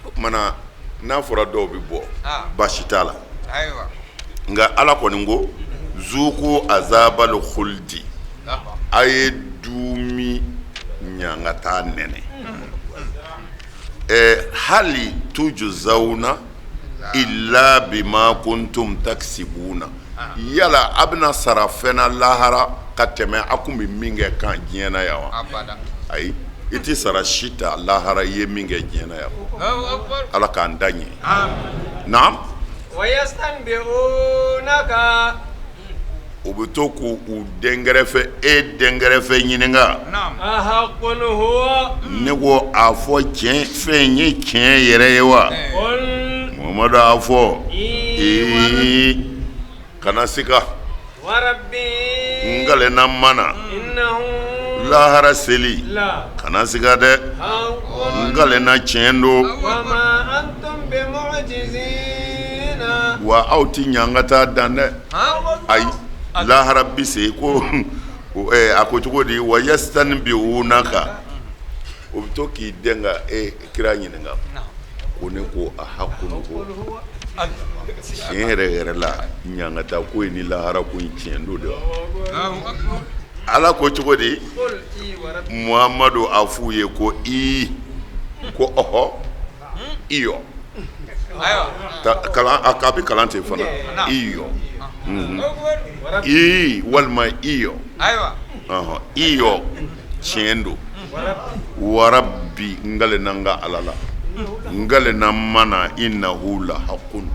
[SPEAKER 1] o tuma na n'a fɔra dɔw bɛ bɔ baasi t'a la nka ala kɔni ko zuku azabal khuldi a ye duumi ɲangata nɛnɛ ɛ hali tujzawna illa bima kuntum taksibuna yala a bɛna sara fɛn na lahara ka tɛmɛ a kun bɛ min kɛ kan diɲɛ na yan wa ayi i tɛ sara si ta lahara i ye min kɛ diɲɛ na yan ala k'an da ɲɛ naam u bɛ to k' u dɛnkɛrɛfɛ e dɛnkɛrɛfɛ ɲininka ne ko a fɔ tiɲɛ fɛn ye tiɲɛ yɛrɛ ye wa Muhamadu a fɔ ee kana siga n kalenna ma na lahara seli kana siga dɛ n kalenna tiɲɛ don wa aw tɛ ɲangata dan dɛ ayi lahara bi se ko a ko cogo di wa yastanbiunaka o bɛ to k'i den ka e kira ɲininka ko ne ko a hakun ko tiɲɛ yɛrɛ yɛrɛ la ɲangata ko in ni lahara ko in tiɲɛ don de wa ala ko cogo di muhamadu a f'u ye ko i ko ɔhɔ iyo kalan a bɛ kalan ten fana iyo i walima iyo iyo tiɲɛ don warabi n kalenna n ka ala la n kalenna ma na innahu la hakun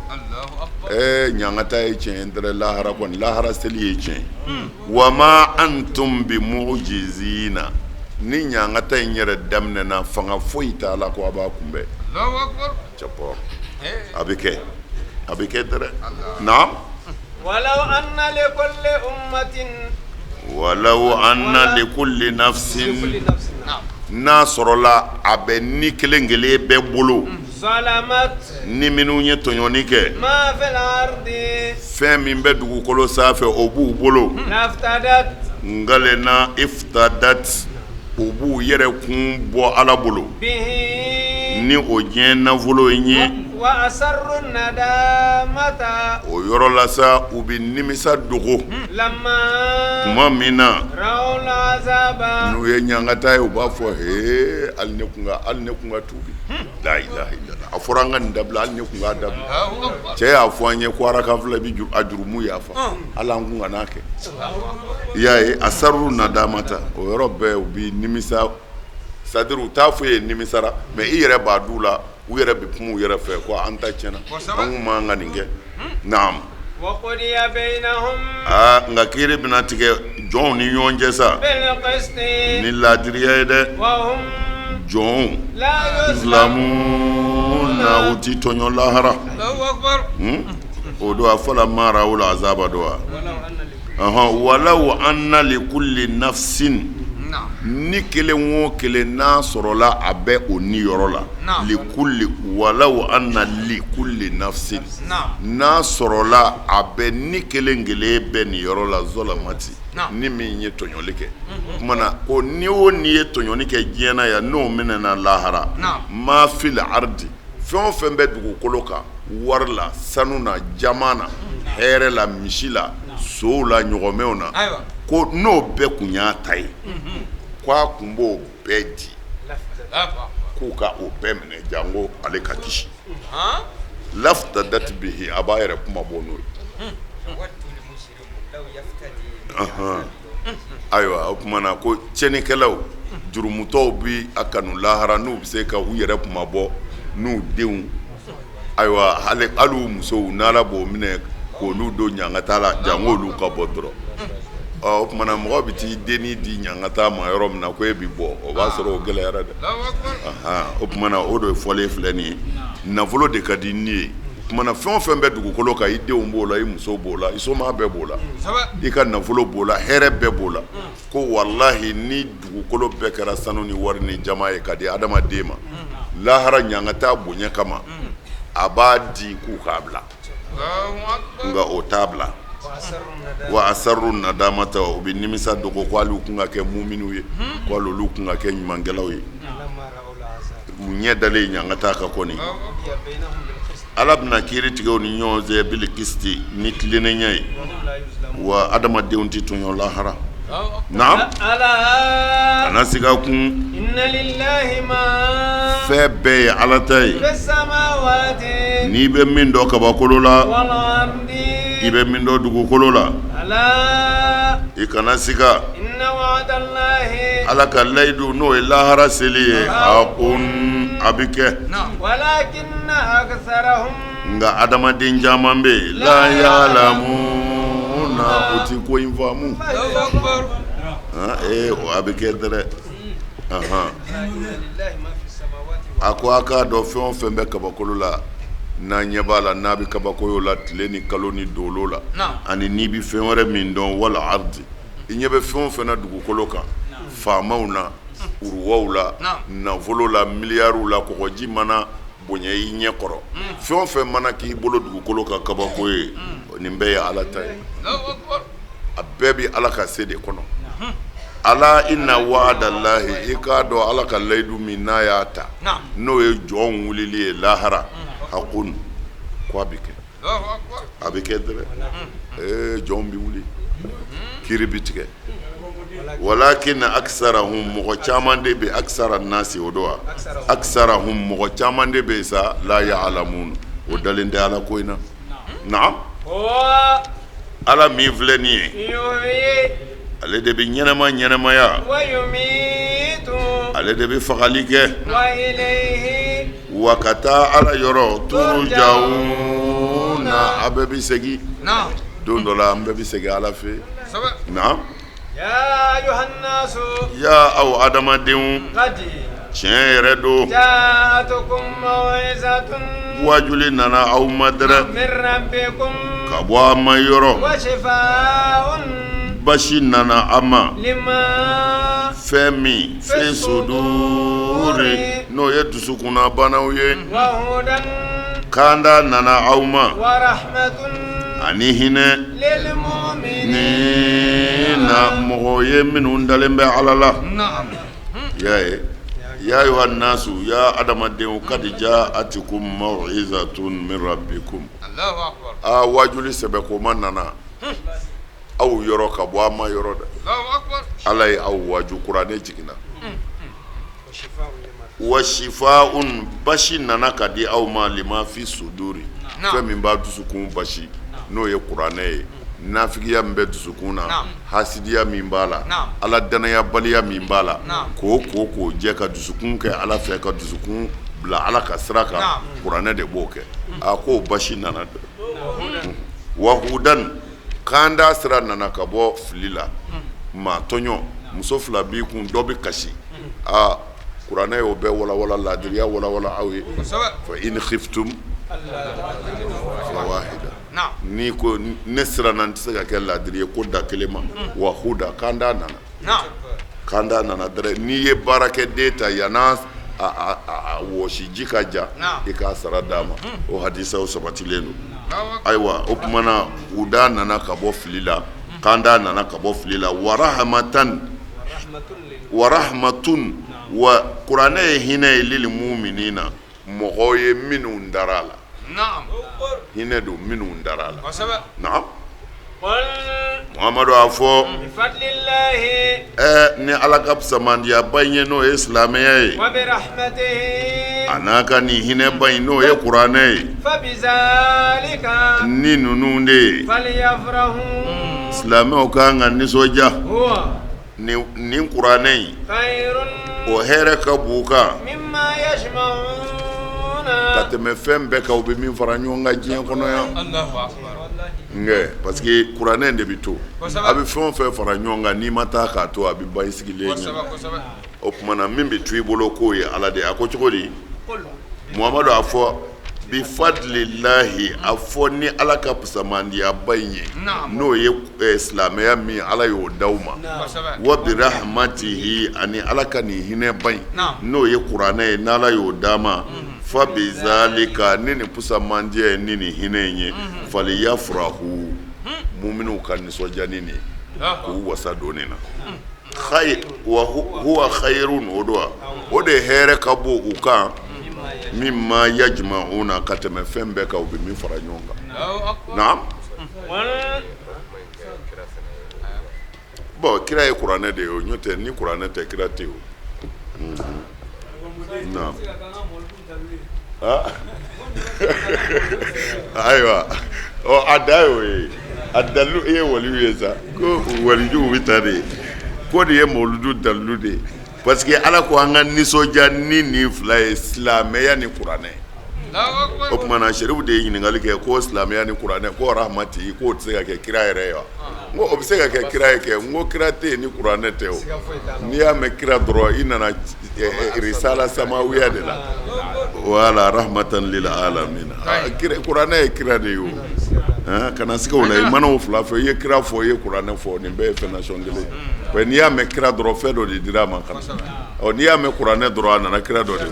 [SPEAKER 1] ɛɛ ɲangata ye tiɲɛ ye lahara kɔni lahara seli ye tiɲɛ ye wa ma antum bi mujizina ni ɲangata in yɛrɛ daminɛna fanga foyi t'a la ko a b'a kunbɛn cɛpɔ a bɛ kɛ a bɛ kɛ dɛrɛ naam walaw anna likulli nafsin n'a sɔrɔla a bɛ ni kelen kelen bɛɛ bolo ni minnu ye tɔɲɔni kɛ fɛn min bɛ dugukolo sanfɛ o b'u bolo n kalenna iftadat u b'u yɛrɛ kun bɔ ala bolo ni o diɲɛ nafolo in ye o yɔrɔ la sa u bɛ nimisa dogo tuma min na n'u ye ɲangata ye u b'a fɔ he hali ne kun ka tubi la ilaha illallah a fɔra an ka nin dabila hali ne kun k'a dabila cɛ y'a fɔ an ye ko arakan fila bɛ a jurumu yafa hali an kun kan'a kɛ i y'a ye asarru nadamata o yɔrɔ bɛɛ u bɛ nimisa c'est à dire u t'a fɔ ye nimisara mais i yɛrɛ b'a d'u la u yɛrɛ bɛ kuma u yɛrɛ fɛ ko an ta tiɲɛna an kun man ka nin kɛ naam aa nka kiri bɛna tigɛ jɔnw ni ɲɔgɔn cɛ sa ni laadiriya ye dɛ jɔnw yuzlamuna u ti tɔɲɔ lahara o don a falamma rawul azaba don wa walaw anna likulli nafsin ni kelen o kelen n'a sɔrɔla a bɛ o ni yɔrɔ la likulli walaw anna likulli nafsin n'a sɔrɔla a bɛ ni kelen kelen bɛɛ ni yɔrɔ la zalamati ni min ye tɔɲɔli kɛ o tuma na ko ni o ni ye tɔɲɔli kɛ diɲɛ na yan n'o minɛna lahara ma fil ardi fɛn o fɛn bɛ dugukolo kan wari la sanu na jaman na hɛrɛ la misi la sow la ɲɔgɔmɛw na ko n'o bɛɛ kun y'a ta ye ko a kun b'o bɛɛ di k'u ka o bɛɛ minɛ janko ale ka kisi laftadat bihi a b'a yɛrɛ kunmabɔ n'o ye ayiwa o tuma na ko tiɲɛnikɛlaw jurumutɔw bɛ a kanu lahara n'u bɛ se ka u yɛrɛ kunmabɔ n'u denw ayiwa hali u musow n'ala b'o minɛ k'olu don ɲangata la janko olu ka bɔ dɔrɔn. Ɔ o tuma na mɔgɔ bɛ t'i dennin di ɲangata ma yɔrɔ min na ko e bɛ bɔ, o b'a sɔrɔ o gɛlɛyara dɛ. O tuma na o de fɔlen filɛ nin ye, nafolo de ka di ni ye. O tuma na fɛn o fɛn bɛ dugukolo kan, i denw b'o la, i muso b'o la, i somaa bɛɛ b'o la, i ka nafolo b'o la, hɛrɛ bɛɛ b'o la. Ko walahi ni dugukolo bɛɛ kɛra sanu ni wari ni jama ye ka di adamaden ma, lahara ɲangata bonya kama, a b'a di k'u k'a bila, nka o t'a bila. Wa asarru nadamata, u bɛ nimisa dogo ko hali u kun ka kɛ muminiw ye, ko hali olu kun ka kɛ ɲumankɛlaw ye. U ɲɛ dalen ɲangata kan kɔni, Ala bɛna kiiri tigɛ u ni ɲɔgɔn cɛ bil kisti, ni tilennenya ye, wa adamadenw tɛ tɔɲɔ lahara. Naam, kana siga kun, fɛn bɛɛ ye Ala ta ye. N'i bɛ min dɔn kabakolo la, i bɛ min dɔn dugukolo la, i kana siga. Ala ka layidu, n'o ye lahara seli ye, hakun, a bɛ kɛ. Nka adamaden caman bɛ yen, la yalamuna, u ti ko in faamu. Ee, a bɛ kɛ dɛrɛ. A ko a k'a dɔn, fɛn o fɛn bɛ kabakolo la, n'a ɲɛ b'a la, n'a bɛ kabakoyo la, tile ni kalo ni dolo la, ani n'i bɛ fɛn wɛrɛ min dɔn, wal ardi, i ɲɛ bɛ fɛn o fɛn na dugukolo kan, faamaw na, uruwaw la, nafolo la, miliyariw la, kɔgɔji mana bonya i ɲɛ kɔrɔ, fɛn o fɛn mana k'i bolo dugukolo kan kabako ye, nin bɛɛ ye Ala ta ye. A bɛɛ bɛ Ala ka se de kɔnɔ. Ala inna wa'adallahi, i k'a dɔn Ala ka layidu min n'a y'a ta, n'o ye jɔn wulili ye lahara, hakun, ko a bɛ kɛ. A bɛ kɛ dɛrɛ. Ee, jɔn bɛ wuli, kiri bɛ tigɛ. Walakin aksarahum, mɔgɔ caman de bɛ, aksara nasi o don wa, aksarahum, mɔgɔ caman de bɛ sa, la ya'lamun, o dalen tɛ Ala ko in na. Naam, Ala min filɛ nin ye, ale de bɛ ɲɛnama ɲɛnamaya, ale de bɛ fagali kɛ, wa ka taa Ala yɔrɔ, turjauna, a bɛɛ bɛ segin. Don dɔ la an bɛɛ bɛ segin Ala fɛ. Naam, ya aw adamadenw, tiɲɛ yɛrɛ don, wajuli nana aw ma dɛrɛ ka bɔ a ma yɔrɔ, basi nana a ma fɛn min fi suduri, n'o ye dusukunnabanaw ye, kanda nana aw ma ani hinɛ ni na mɔgɔ ye minnu dalen bɛ Ala la. Y'a ye, ya ayuha nasu, ya adamadenw, kad ja'atkum maw'izatun min rabbikum, aa wajuli sɛbɛkoma nana aw yɔrɔ ka bɔ a ma yɔrɔ dɛ. Ala ye aw waju, kuranɛ jiginna. Wa shifaun, basi nana ka di aw ma, lima fi suduri, fɛn min b'a dusukun basi, n'o ye kuranɛ ye. Nafigiya min bɛ dusukun na, hasidiya min b'a la, Ala dannayabaliya min b'a la, k'o ko k'o jɛ ka dusukun kɛ Ala fɛ, ka dusukun bila Ala ka sira kan, kuranɛ de b'o kɛ. A k'o basi nana dɛ. Wa hudan, kanda sira nana ka bɔ fili la. Maa tɔɲɔ, muso fila b'i kun, dɔ bɛ kasi, aa kuranɛ y'o bɛɛ walawala, laadiriya walawala aw ye. Fa in khiftum fawahida, n'i ko ne siranna n tɛ se ka kɛ laadiri ye, ko da kelen ma. Wa huda, kanda nana, kanda nana dɛrɛ. N'i ye baarakɛden ta, yan'a a wɔsiji ka ja, i k'a sara d'a ma. O hadisaw sabatilen don. Ayiwa, o tuma na huda nana ka bɔ fili la, kanda nana ka bɔ fili la. Wa rahmatan, wa rahmatun, wa kuranɛ ye hinɛ ye, lil muminina, mɔgɔw ye minnu dara a la, hinɛ don minnu dara a la. Naam, Muhamadu, a fɔ ni Ala ka fisamandiyaba in ye, n'o ye silamɛya ye, a n'a ka nin hinɛba in, n'o ye kuranɛ ye, ni ninnu de ye, silamɛw ka kan ka nisɔndiya nin kuranɛ in, o hɛrɛ ka bon kan. Ka tɛmɛ fɛn bɛɛ kan u bɛ min fara ɲɔgɔn kan diɲɛ kɔnɔ yan. Nka parce que kuranɛ de bɛ to, a bɛ fɛn o fɛn fara ɲɔgɔn kan, n'i ma taa k'a to, a bɛ ban i sigilen ɲɛ. O tuma na, min bɛ to i bolo, k'o ye Ala de ye. A ko cogo di? Muhamadu, a fɔ bifadililahi, a fɔ ni Ala ka fisamandiyaba in ye, n'o ye silamɛya min Ala y'o d'aw ma, wa birahamatihi, ani Ala ka nin hinɛba in, n'o ye kuranɛ ye, n'Ala y'o d'a ma, fa bizalika, ni nin fisamandiya ye, ni nin hinɛ in ye, faliyafurahu, muminuw ka nisɔndiya ni nin ye, k'u wasa don nin na. Wa huwa khayirun, o don wa, o de hɛrɛ ka bon u kan, mimma yajma'una, ka tɛmɛ fɛn bɛɛ kan u bɛ min fara ɲɔgɔn kan. Naam. Bon, kira ye kuranɛ de ye o, n'o tɛ ni kuranɛ tɛ, kira tɛ o. Naam. Ayiwa, ɔ a da y'o ye, a dalilu i ye waliyu ye sa, ko walijuw bɛ taa de ye, ko nin ye mawuludu dalilu de ye, parce que Ala ko an ka nisɔndiya ni nin fila ye, silamɛya ni kuranɛ. O tuma na, Serifu de ye ɲininkali kɛ ko silamɛya ni kuranɛ, ko rahmati, k'o tɛ se ka kɛ kira yɛrɛ ye wa? N ko o bɛ se ka kɛ kira ye kɛ. N ko kira tɛ yen ni kuranɛ tɛ o. N'i y'a mɛn kira dɔrɔn, i nana risala samawiya de la, wala rahmatan lil alamina. Kuranɛ ye kira de ye o. Kana siga o la. I mana o fila fɔ, i ye kira fɔ, i ye kuranɛ fɔ, nin bɛɛ ye fɛn nasɔn kelen ye. N'i y'a mɛn kira dɔrɔn, fɛn dɔ de dira a ma ka na. Ɔ, n'i y'a mɛn kuranɛ dɔrɔn, a nana kira dɔ de.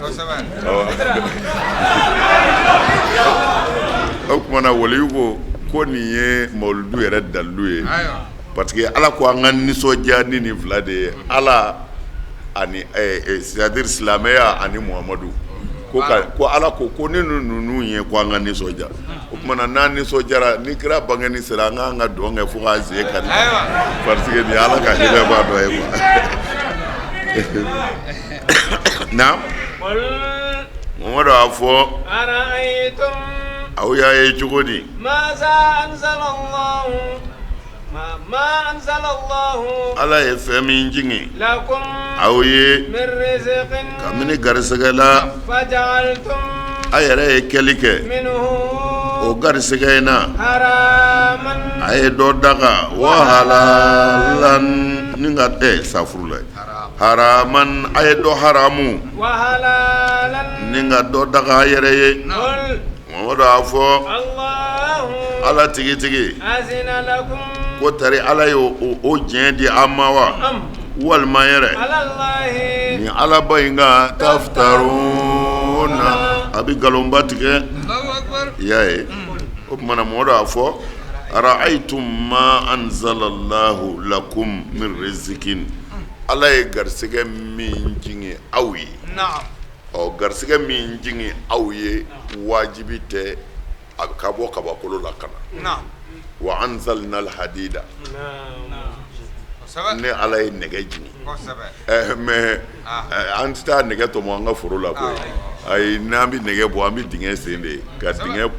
[SPEAKER 1] O tuma na, waliyu ko ko nin ye mawuludu yɛrɛ dalilu ye, parce que Ala ko an ka nisɔndiya ni nin fila de ye, Ala ani, c'est à dire silamɛya ani Muhamadu. Ko ko Ala ko ko ni ninnu ye, ko an ka nisɔndiya. O tuma na, n'an nisɔndiyara, ni kira bangeni sera, an k'an ka dɔn kɛ fo k'a sen kari, parce que nin ye Ala ka hinɛ b'a dɔ ye quoi. Naam. Muhamadu, a fɔ aw y'a ye cogo di? Ala ye fɛn min jigin aw ye kabini garisɛgɛ la, a yɛrɛ ye kɛli kɛ o garisɛgɛ in na, a ye dɔ daga, wa halalan, ni ka safurula, haraman, a ye dɔ haramu ni ka dɔ daga a yɛrɛ ye. Mamadu, a fɔ Ala tigitigi ko tari Ala ye o diɲɛ di an ma wa, walima yɛrɛ ni Alaba in kan taftaruna, a bɛ nkalonba tigɛ? I y'a ye. O tuma na, Mamadu, a fɔ ara'aytum ma anzalallahu lakum min rizikin, Ala ye garisɛgɛ min jigin aw ye. Ɔ, garisɛgɛ min jigin aw ye, wajibi tɛ a ka bɔ kabakolo la ka na. Wa anzalna alhadida, ne Ala ye nɛgɛ jigin. Mais an tɛ taa nɛgɛ tɔmɔ an ka foro la koyi. Ayi, n'an bɛ nɛgɛ bɔ, an bɛ dingɛ sen de ka dingɛ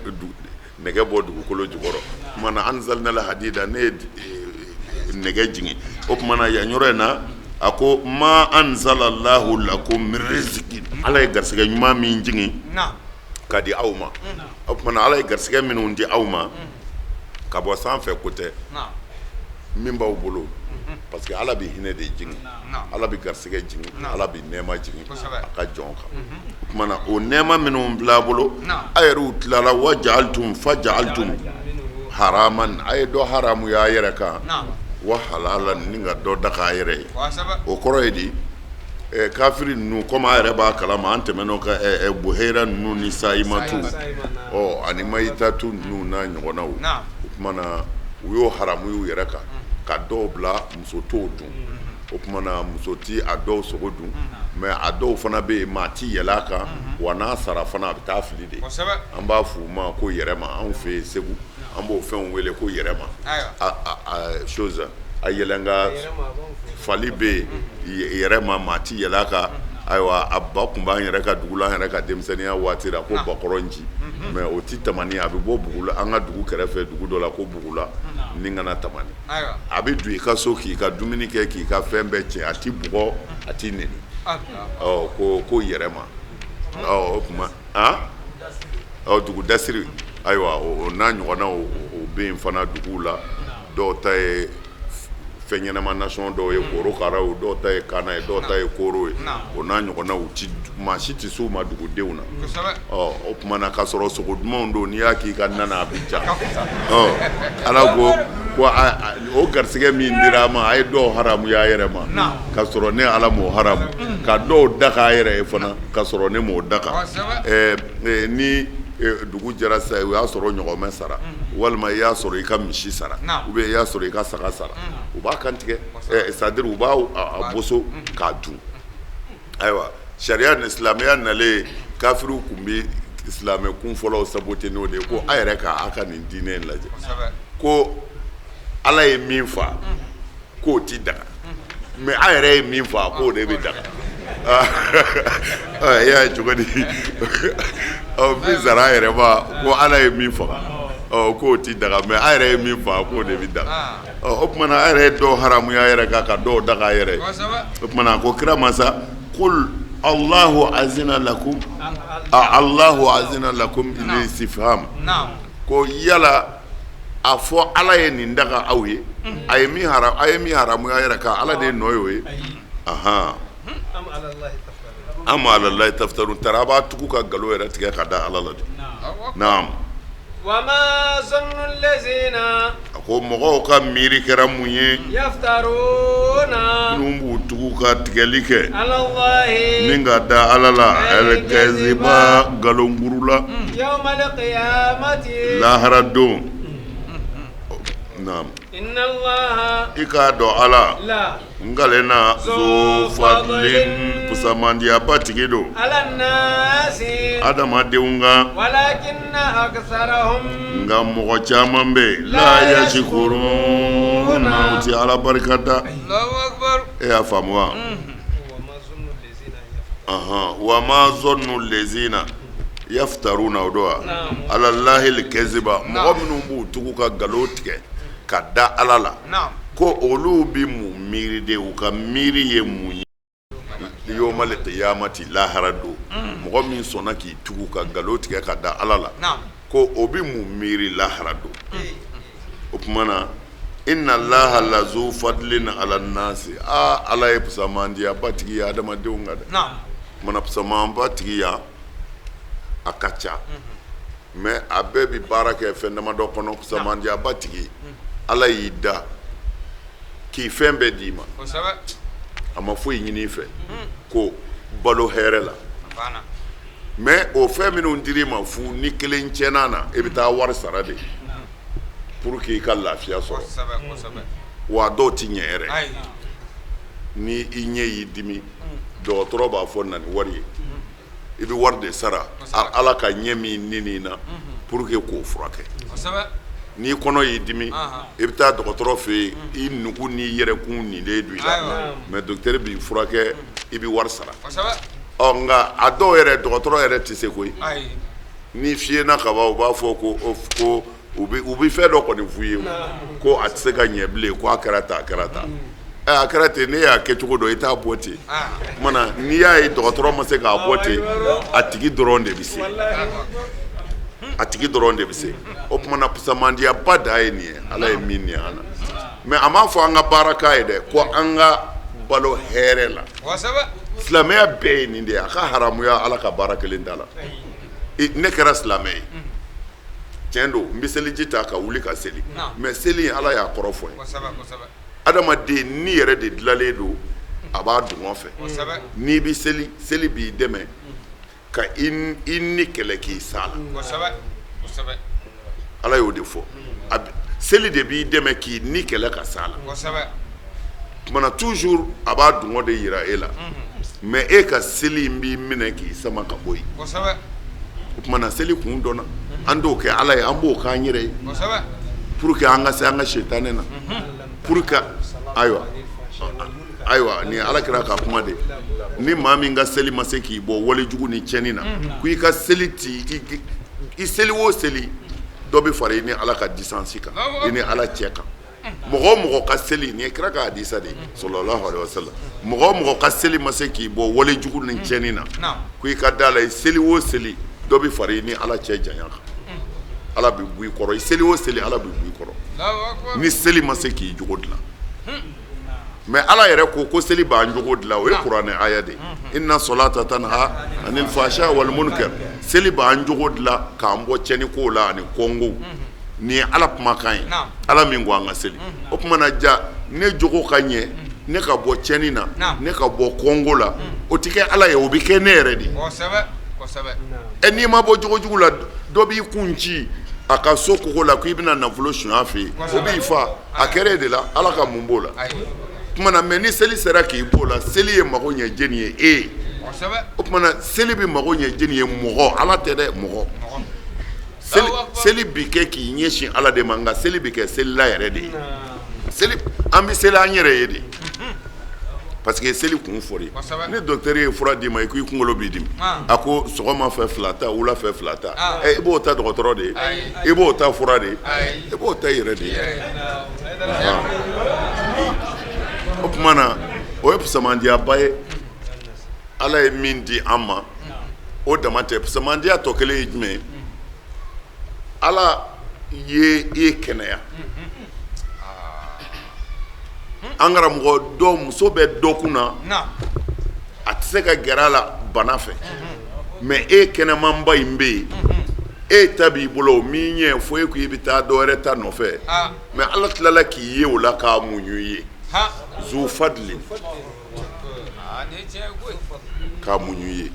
[SPEAKER 1] nɛgɛ bɔ dugukolo jukɔrɔ. O tuma na, anzalna alhadida, ne ye nɛgɛ jigin. O tuma na, yan yɔrɔ in na, a ko ma anzalallahu lakum min riziki, Ala ye garisɛgɛ ɲuman min jigin ka di aw ma. O tuma na, Ala ye garisɛgɛ minnu di aw ma ka bɔ sanfɛ, ko tɛ min b'aw bolo, parce que Ala bɛ hinɛ de jigin, Ala bɛ garisɛgɛ jigin, Ala bɛ nɛɛma jigin a ka jɔn kan. O tuma na, o nɛɛma minnu bila a bolo, a yɛrɛ tilala, wa ja'altum, fa ja'altum haraman, a ye dɔ haramu y'a yɛrɛ kan, wa halalan, ni ka dɔ daga a yɛrɛ ye. O kɔrɔ ye di? Kafiri ninnu, komi a yɛrɛ b'a kalama, an tɛmɛn'o kan, buhera ninnu ni sayimatu, ɔ ani mayitatu ninnu n'a ɲɔgɔnnaw. O tuma na, u y'o haramu y'u yɛrɛ kan, ka dɔw bila muso t'o dun. O tuma na, muso ti a dɔw sogo dun, mais a dɔw fana bɛ yen, maa ti yɛlɛ a kan, wa n'a sara fana, a bɛ taa fili de. An b'a f'u ma ko yɛrɛma. Anw fɛ yen Segu, an b'o fɛnw wele ko yɛrɛma chose. A yɛlɛnka fali bɛ yen, yɛrɛma, maa ti yɛlɛ a kan. Ayiwa, a ba tun b'an yɛrɛ ka dugu la, an yɛrɛ ka denmisɛnninya waati la, ko bakɔrɔnji, mais o ti Tamani. A bɛ bɔ Bugula, an ka dugu kɛrɛfɛ dugu dɔ la ko Bugula, ni ka na Tamani. A bɛ don i ka so k'i ka dumuni kɛ, k'i ka fɛn bɛɛ cɛ, a ti bugɔ, a ti neni. Ɔ ko yɛrɛma. Ɔ, o tuma Dugu dasiri, ayiwa, o n'a ɲɔgɔnnaw, o bɛ yen fana duguw la. Dɔw ta ye fɛn ɲɛnama nasɔn, dɔw ye korokaraw, dɔw ta ye kaana ye, dɔw ta ye kooro ye, o n'a ɲɔgɔnnaw. Maa si tɛ s'u ma dugudenw na. Ɔ, o tuma na, k'a sɔrɔ sogo dumanw don, n'i y'a k'i ka na na, a bɛ ja. Ɔ, Ala ko ko o garisɛgɛ min dira a ma, a ye dɔw haramuya a yɛrɛ ma, k'a sɔrɔ ne Ala m'o haramu, ka dɔw daga a yɛrɛ ye fana, k'a sɔrɔ ne m'o daga. Ni dugu jɛra sisan, o y'a sɔrɔ ɲɔgɔmɛ sara, walima i y'a sɔrɔ i ka misi sara, ou bien i y'a sɔrɔ i ka saga sara, u b'a kantigɛ, c'est à dire u b'a boso k'a dun. Ayiwa, sariya ni silamɛya nalen, kafiriw tun bɛ silamɛ kun fɔlɔw saboter n'o de ye, ko a yɛrɛ ka a ka nin diinɛ in lajɛ, ko Ala ye min fa k'o ti daga, mais a yɛrɛ ye min fa k'o de bɛ daga. E y'a ye cogo di? Min sara a yɛrɛ ma, ko Ala ye min faga k'o ti daga, mais a yɛrɛ ye min fa k'o de bɛ daga. O tuma na, a yɛrɛ ye dɔw haramuya a yɛrɛ kan, ka dɔw daga a yɛrɛ ye. O tuma na, a ko kira ma sa: qul Allahu azina lakum, Allahu azina lakum istifham, ko yala a fɔ Ala ye nin daga aw ye, a ye min a ye min haramuya yɛrɛ kan, Ala de nɔ y'o ye? Ahan, am ala Allahi taftarun, tara a b'a tugu ka nkalon yɛrɛ tigɛ ka da Ala la de. Naam. A ko mɔgɔw ka miiri kɛra mun ye, minnu b'u tugu ka tigɛli kɛ ni ka da Ala la, alkaziba, nkalonkuru la, lahara don? Naam. I k'a dɔn Ala n kalenna zu fadlin, fusamandiyaba tigi don adamadenw kan, nka mɔgɔ caman bɛ yen, la yasikuruna, u tɛ Ala barika da. E y'a faamu wa? Wa ma zɔnnu lezina yaftaruna, o don wa, ala lahil kaziba, mɔgɔ minnu b'u tugu ka nkalon tigɛ ka da Ala la, ko olu bɛ mun miiri de? U ka miiri ye mun ye yomali kiyamati, lahara don? Mɔgɔ min sɔnna k'i tugu ka nkalon tigɛ ka da Ala la, ko o bɛ mun miiri lahara don? O tuma na, inna Allaha lazu fadlin ala nasi, aa, Ala ye fusamandiyaba tigi ye adamadenw kan dɛ. Kumana, fusamanba tigiya a ka ca, mais a bɛɛ bɛ baara kɛ fɛn damadɔ kɔnɔ. Fusamandiyaba tigi, Ala y'i da k'i fɛn bɛɛ d'i ma, a ma foyi ɲini i fɛ ko balo hɛrɛ la. Mais o fɛn minnu dir'i ma fu, ni kelen tiɲɛna na, i bɛ taa wari sara de pour que i ka lafiya sɔrɔ. Wa dɔw tɛ ɲɛ yɛrɛ. Ni i ɲɛ y'i dimi, dɔgɔtɔrɔ b'a fɔ na ni wari ye, i bɛ wari de sara Ala ka ɲɛ min ni na pour que k'o furakɛ. N'i kɔnɔ y'i dimi, i bɛ taa dɔgɔtɔrɔ fɛ yen, i nugu n'i yɛrɛkun ninden don i la, mais docteur b'i furakɛ, i bɛ wari sara. Ɔ, nka a dɔw yɛrɛ, dɔgɔtɔrɔ yɛrɛ tɛ se koyi. Ni fiyena ka ban, u b'a fɔ ko u bɛ fɛn dɔ kɔni f'u ye ko a tɛ se ka ɲɛ bilen, ko a kɛra tan, a kɛra tan, a kɛra ten. Ne y'a kɛ cogo dɔn, i t'a bɔ ten. O na, n'i y'a ye dɔgɔtɔrɔ ma se k'a bɔ ten, a tigi dɔrɔn de bɛ se, a tigi dɔrɔn de bɛ se. O tuma na, fusamandiyaba da ye nin ye, Ala ye min ni an na. Mais a m'a fɔ an ka baara k'a ye dɛ, ko an ka balo hɛrɛ la. Silamɛya bɛɛ ye nin de ye. A ka haramuya Ala ka baara kelen da la. Ne kɛra silamɛ ye, tiɲɛ don, n bɛ seliji ta ka wuli ka seli, mais seli in, Ala y'a kɔrɔ fɔ n ye. Adamaden ni yɛrɛ de dilanlen don, a b'a dungɔ fɛ. N'i bɛ seli, seli b'i dɛmɛ ka i ni kɛlɛ k'i sa la. Ala y'o de fɔ. Seli de b'i dɛmɛ k'i ni kɛlɛ ka sa la. Tuma na, toujours a b'a dungɔ de yira e la, mais e ka seli in b'i minɛ k'i sama ka bɔ yen. O tuma na, seli kun dɔnna. An t'o kɛ Ala ye, an b'o k'an yɛrɛ ye pour que an ka se an ka sitanɛ na, pour que, ayiwa, ayiwa, nin ye Ala kira ka kuma de. Ni maa min ka seli ma se k'i bɔ walejugu ni tiɲɛni na, ko i ka seli ti i seli o seli, dɔ bɛ fara i ni Ala ka distance kan, i ni Ala cɛ kan. Mɔgɔ o mɔgɔ ka seli, nin ye kira ka hadisa de ye, sallallahu alaihi wasallam, mɔgɔ o mɔgɔ ka seli ma se k'i bɔ walejugu ni tiɲɛni na, ko i ka da la, i seli o seli, Dɔ bɛ fara i ni Ala cɛ janya kan. Ala bɛ bɔ i kɔrɔ, i seli o seli, Ala bɛ bɔ i kɔrɔ ni seli ma se k'i jogo dilan. Mais Ala yɛrɛ ko ko seli b'an jogo dilan, o ye kuranɛ aya de ye: inna solata tanha anil fasha wal munkar. Seli b'an jogo dilan k'an bɔ tiɲɛni kow la ani kɔngow. Nin ye Ala kumakan ye, Ala min ko an ka seli. O tuma na ja ne jogo ka ɲɛ, ne ka bɔ tiɲɛni na, ne ka bɔ kɔngo la, o tɛ kɛ Ala ye, o bɛ kɛ ne yɛrɛ de ye. Ɛ, n'i ma bɔ jogo jugu la, dɔ b'i kun ci a ka so kogo la k'i bɛna nafolo suɲɛ a fɛ yen, o b'i fa. A kɛra e de la, Ala ka mun b'o la? Tuma na, mais ni seli sera k'i b'o la, seli ye mago ɲɛ jɛni ye e ye. O tuma na, seli bɛ mago ɲɛ jɛni ye? Mɔgɔ, Ala tɛ dɛ, mɔgɔ. Seli bi kɛ k'i ɲɛsin Ala de ma, nka seli bɛ kɛ selila yɛrɛ de ye. Seli, an bɛ seli an yɛrɛ ye de, parce que seli kun fɔri. Ni docteur ye fura d'i ma, i ko i kunkolo b'i dimi, a ko sɔgɔma fɛ fila ta, wula fɛ fila ta, i b'o ta dɔgɔtɔrɔ de ye, i b'o ta fura de ye, i b'o ta i yɛrɛ de ye. O tuma na, o ye fisamandiyaba ye Ala ye min di an ma. O dama tɛ, fisamandiya tɔ kelen ye jumɛn ye? Ala ye e kɛnɛya. An karamɔgɔ, dɔ muso bɛ dɔ kun na, a tɛ se ka gɛrɛ a la bana fɛ, mais e kɛnɛmanba in bɛ yen, e ta b'i bolo, o min ɲɛ fo e ko i bɛ taa dɔ wɛrɛ ta nɔfɛ. Mais Ala tilala k'i ye o la k'a muɲu i ye, zu fadli, k'a muɲu i ye.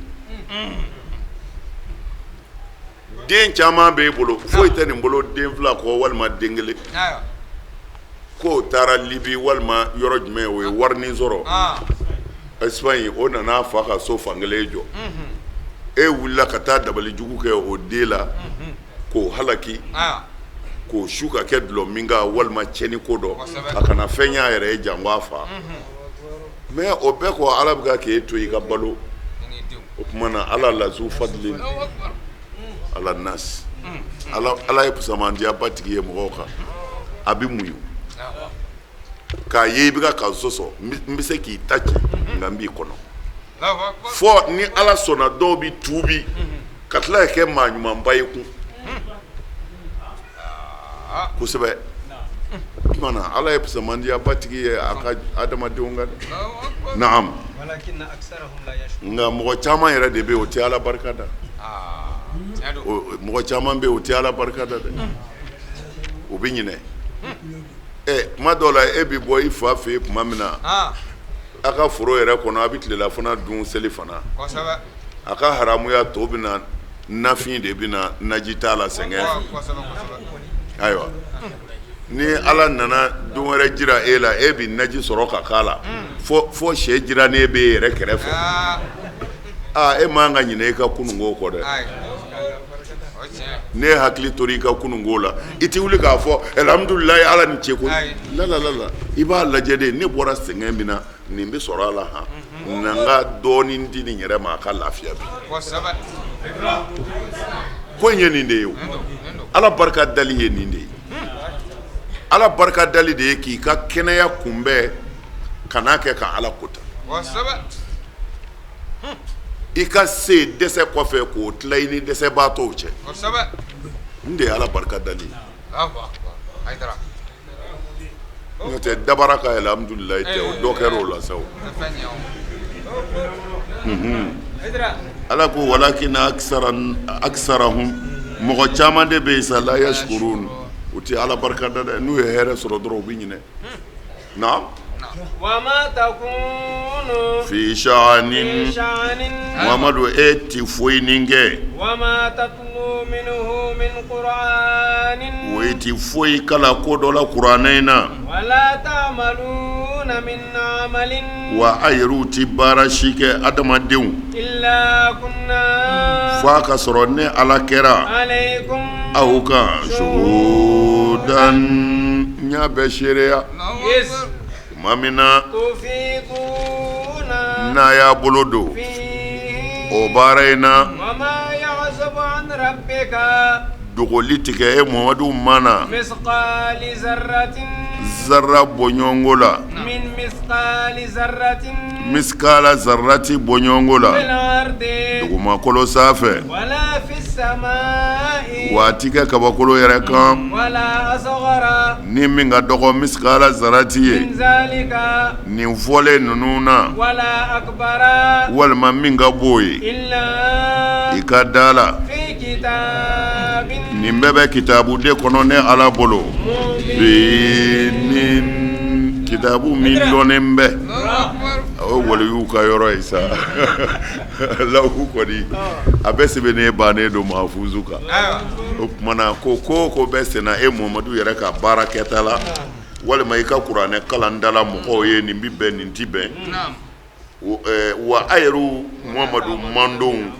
[SPEAKER 1] Den caman b'e bolo, foyi tɛ nin bolo den fila kɔ walima den kelen, k'o taara Libi walima yɔrɔ jumɛn, o ye warinin sɔrɔ Espagne, o nana a fa ka so fankelen jɔ. E wulila ka taa dabali jugu kɛ o den la k'o halaki, k'o su ka kɛ dulɔ min kan walima tiɲɛni ko dɔ, a kana fɛn y'a yɛrɛ ye janko a fa. Mais o bɛɛ kɔ, Ala bɛ ka k'e to i ka balo. O tuma na, Ala lazu fadli ala nas, Ala ye fisamandiya batigi ye mɔgɔw kan. A bɛ muɲu k'a ye i bɛ ka sɔsɔ, n bɛ se k'i ta tiɲɛ, nka n b'i kɔnɔ fɔ ni Ala sɔnna. Dɔw bɛ tuubi ka tila ka kɛ maa ɲumanba ye kun kosɛbɛ. Tuma na, Ala ye fisamandiya batigi ye a ka adamadenw kan dɛ. Naam, nka mɔgɔ caman yɛrɛ de bɛ yen, o tɛ Ala barika da. Mɔgɔ caman bɛ yen, o tɛ Ala barika da dɛ, o bɛ ɲinɛ. Ɛ, tuma dɔw la, e bɛ bɔ i fa fɛ yen tuma min na, a ka foro yɛrɛ kɔnɔ, a bɛ tilelafana dun seli fana, a ka haramuya to bɛ na, nafin de bɛ na, naji t'a la, sɛgɛn fɛ. Ayiwa, ni Ala nana don wɛrɛ jira e la, e bɛ naji sɔrɔ ka k'a la, fo sɛ jirannen bɛ e yɛrɛ kɛrɛfɛ. Aa, e man ka ɲinɛ i ka kununko kɔ dɛ. Ne hakili tora i ka kununko la, i tɛ wuli k'a fɔ alhamdulilayi, Ala ni ce koyi. La la la la, i b'a lajɛ de, ne bɔra sɛgɛn min na, nin bɛ sɔrɔ a la han, na n ka dɔɔnin di nin yɛrɛ ma, a ka lafiya bi. Ko in ye nin de ye o. Ala barika dali ye nin de ye. Ala barika dali de ye k'i ka kɛnɛya kunbɛn, kan'a kɛ ka Ala kota. I ka se dɛsɛ kɔfɛ k'o tila i ni dɛsɛbaatɔw cɛ, nin de ye Ala barika dali ye. N'o tɛ, dabara ka alhamdulilayi tɛ, o dɔ kɛra o la sa o. Ala ko walakina aksarahum, mɔgɔ caman de bɛ yen sa, la yashkurun, u tɛ Ala barika da dɛ. N'u ye hɛrɛ sɔrɔ dɔrɔn, u bɛ ɲinɛ. Naam, fi sha'anin, Muhamadu, e ti foyi nin kɛ, o i ti foyi kalan ko dɔ la kuranɛ in na, wa a yɛrɛw ti baara si kɛ, adamadenw, fo a ka sɔrɔ ne Ala kɛra aw kan shuhudan, n y'a bɛɛ seereya tuma min na n'a y'a bolo don o baara in na. Dogoli tigɛ e Muhamadu ma na. Zarra bɔɲɔgɔnko la, misikala zarati bɔɲɔgɔnko la dugumakolo sanfɛ, wa a ti kɛ kabakolo yɛrɛ kan ni min ka dɔgɔ misikala zarati ye nin fɔlen ninnu na, walima min ka bon ye, i ka da la nin bɛɛ bɛ kitabu de kɔnɔ ne Ala bolo ni kitabu min dɔnnen bɛ, o ye waliyuw ka yɔrɔ ye sa, lawuhu kɔni a bɛɛ sɛbɛnnen bannen don mahafuzu kan. O tuma na ko ko bɛ senna e Muhamadu yɛrɛ ka baara kɛta la, walima i ka kuranɛ kalanda la mɔgɔw ye, nin bɛ bɛn nin tɛ bɛn, wa a yɛrɛ Muhamadu mantɔnw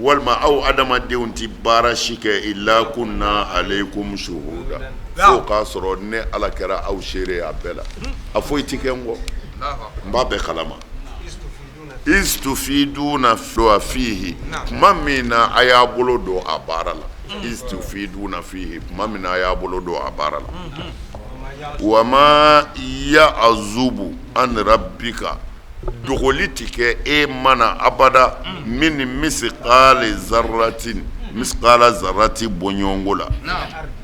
[SPEAKER 1] walima aw adamadenw tɛ baara si kɛ illa kunna alaykum shuhuda, fo k'a sɔrɔ ne Ala kɛra aw seere a bɛɛ la. A foyi tɛ kɛ n kɔ, n b'a bɛɛ kalama. Iz tufiduna fihi, tuma min na a y'a bolo don a baara la. Iz tufiduna fihi, tuma min na a y'a bolo don a baara la. Wa ma ya'zubu an rabbika, dogoli tɛ kɛ e ma na abada min misikali zarratin, misikala zarrati bɔɲɔgɔnko la,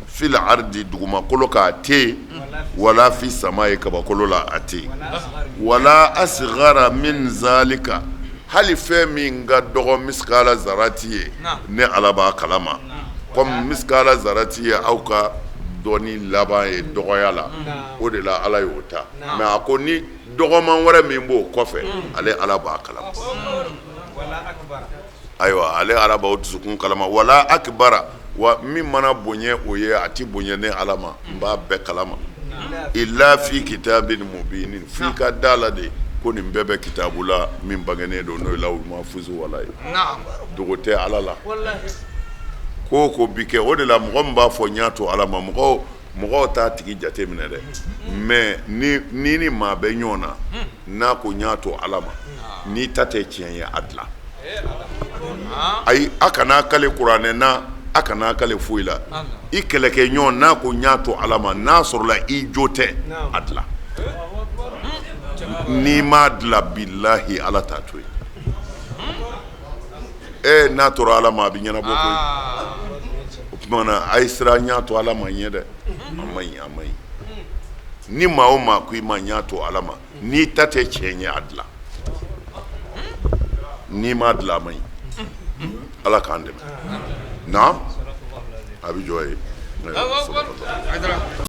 [SPEAKER 1] fil ardi, dugumakolo kan a tɛ yen, wala fi samayi, kabakolo la a tɛ yen, wala asgara min zalika, hali fɛn min ka dɔgɔ misikala zarati ye, ne Ala b'a kalama. Kɔmi misikala zarati ye aw ka dɔnni laban ye dɔgɔya la, o de la Ala y'o ta. Mais a ko ni dɔgɔman wɛrɛ min b'o kɔfɛ, ale Ala b'a kalama. Ayiwa, ale Ala b'aw dusukun kalama. Wala akibara, wa min mana bonya o ye, a tɛ bonya ne Ala ma, n b'a bɛɛ kalama. Illa fi kitabin mubinin, f'i ka da la de ko nin bɛɛ bɛ kitabu la min bangenen don, n'o ye lawuhul mafuzu wala ye. Dogo tɛ Ala la, ko ko bi kɛ. O de la mɔgɔ min b'a fɔ n y'a to Ala ma, mɔgɔw mɔgɔw t'a tigi jate minɛ dɛ. Mais ni ni maa bɛ ɲɔgɔn na, n'a ko n y'a to Ala ma, n'i ta tɛ tiɲɛ ye, a dilan. Ayi, a kana kale kuranɛ na, a kana kale foyi la. I kɛlɛkɛ ɲɔgɔn, n'a ko n y'a to Ala ma, n'a sɔrɔla i jo tɛ, a dilan. N'i m'a dilan, bilahi Ala t'a to yen. Ee, n'a tora Ala ma, a bɛ ɲɛnabɔ koyi. O tuma na a ye siran n y'a to Ala ma ɲɛ dɛ, a man ɲi, a man ɲi. Ni maa o maa ko i ma n y'a to Ala ma, n'i ta tɛ tiɲɛ ye, a dilan. N'i m'a dilan, a man ɲi. Ala k'an dɛmɛ. Naam, a bɛ jɔ yen.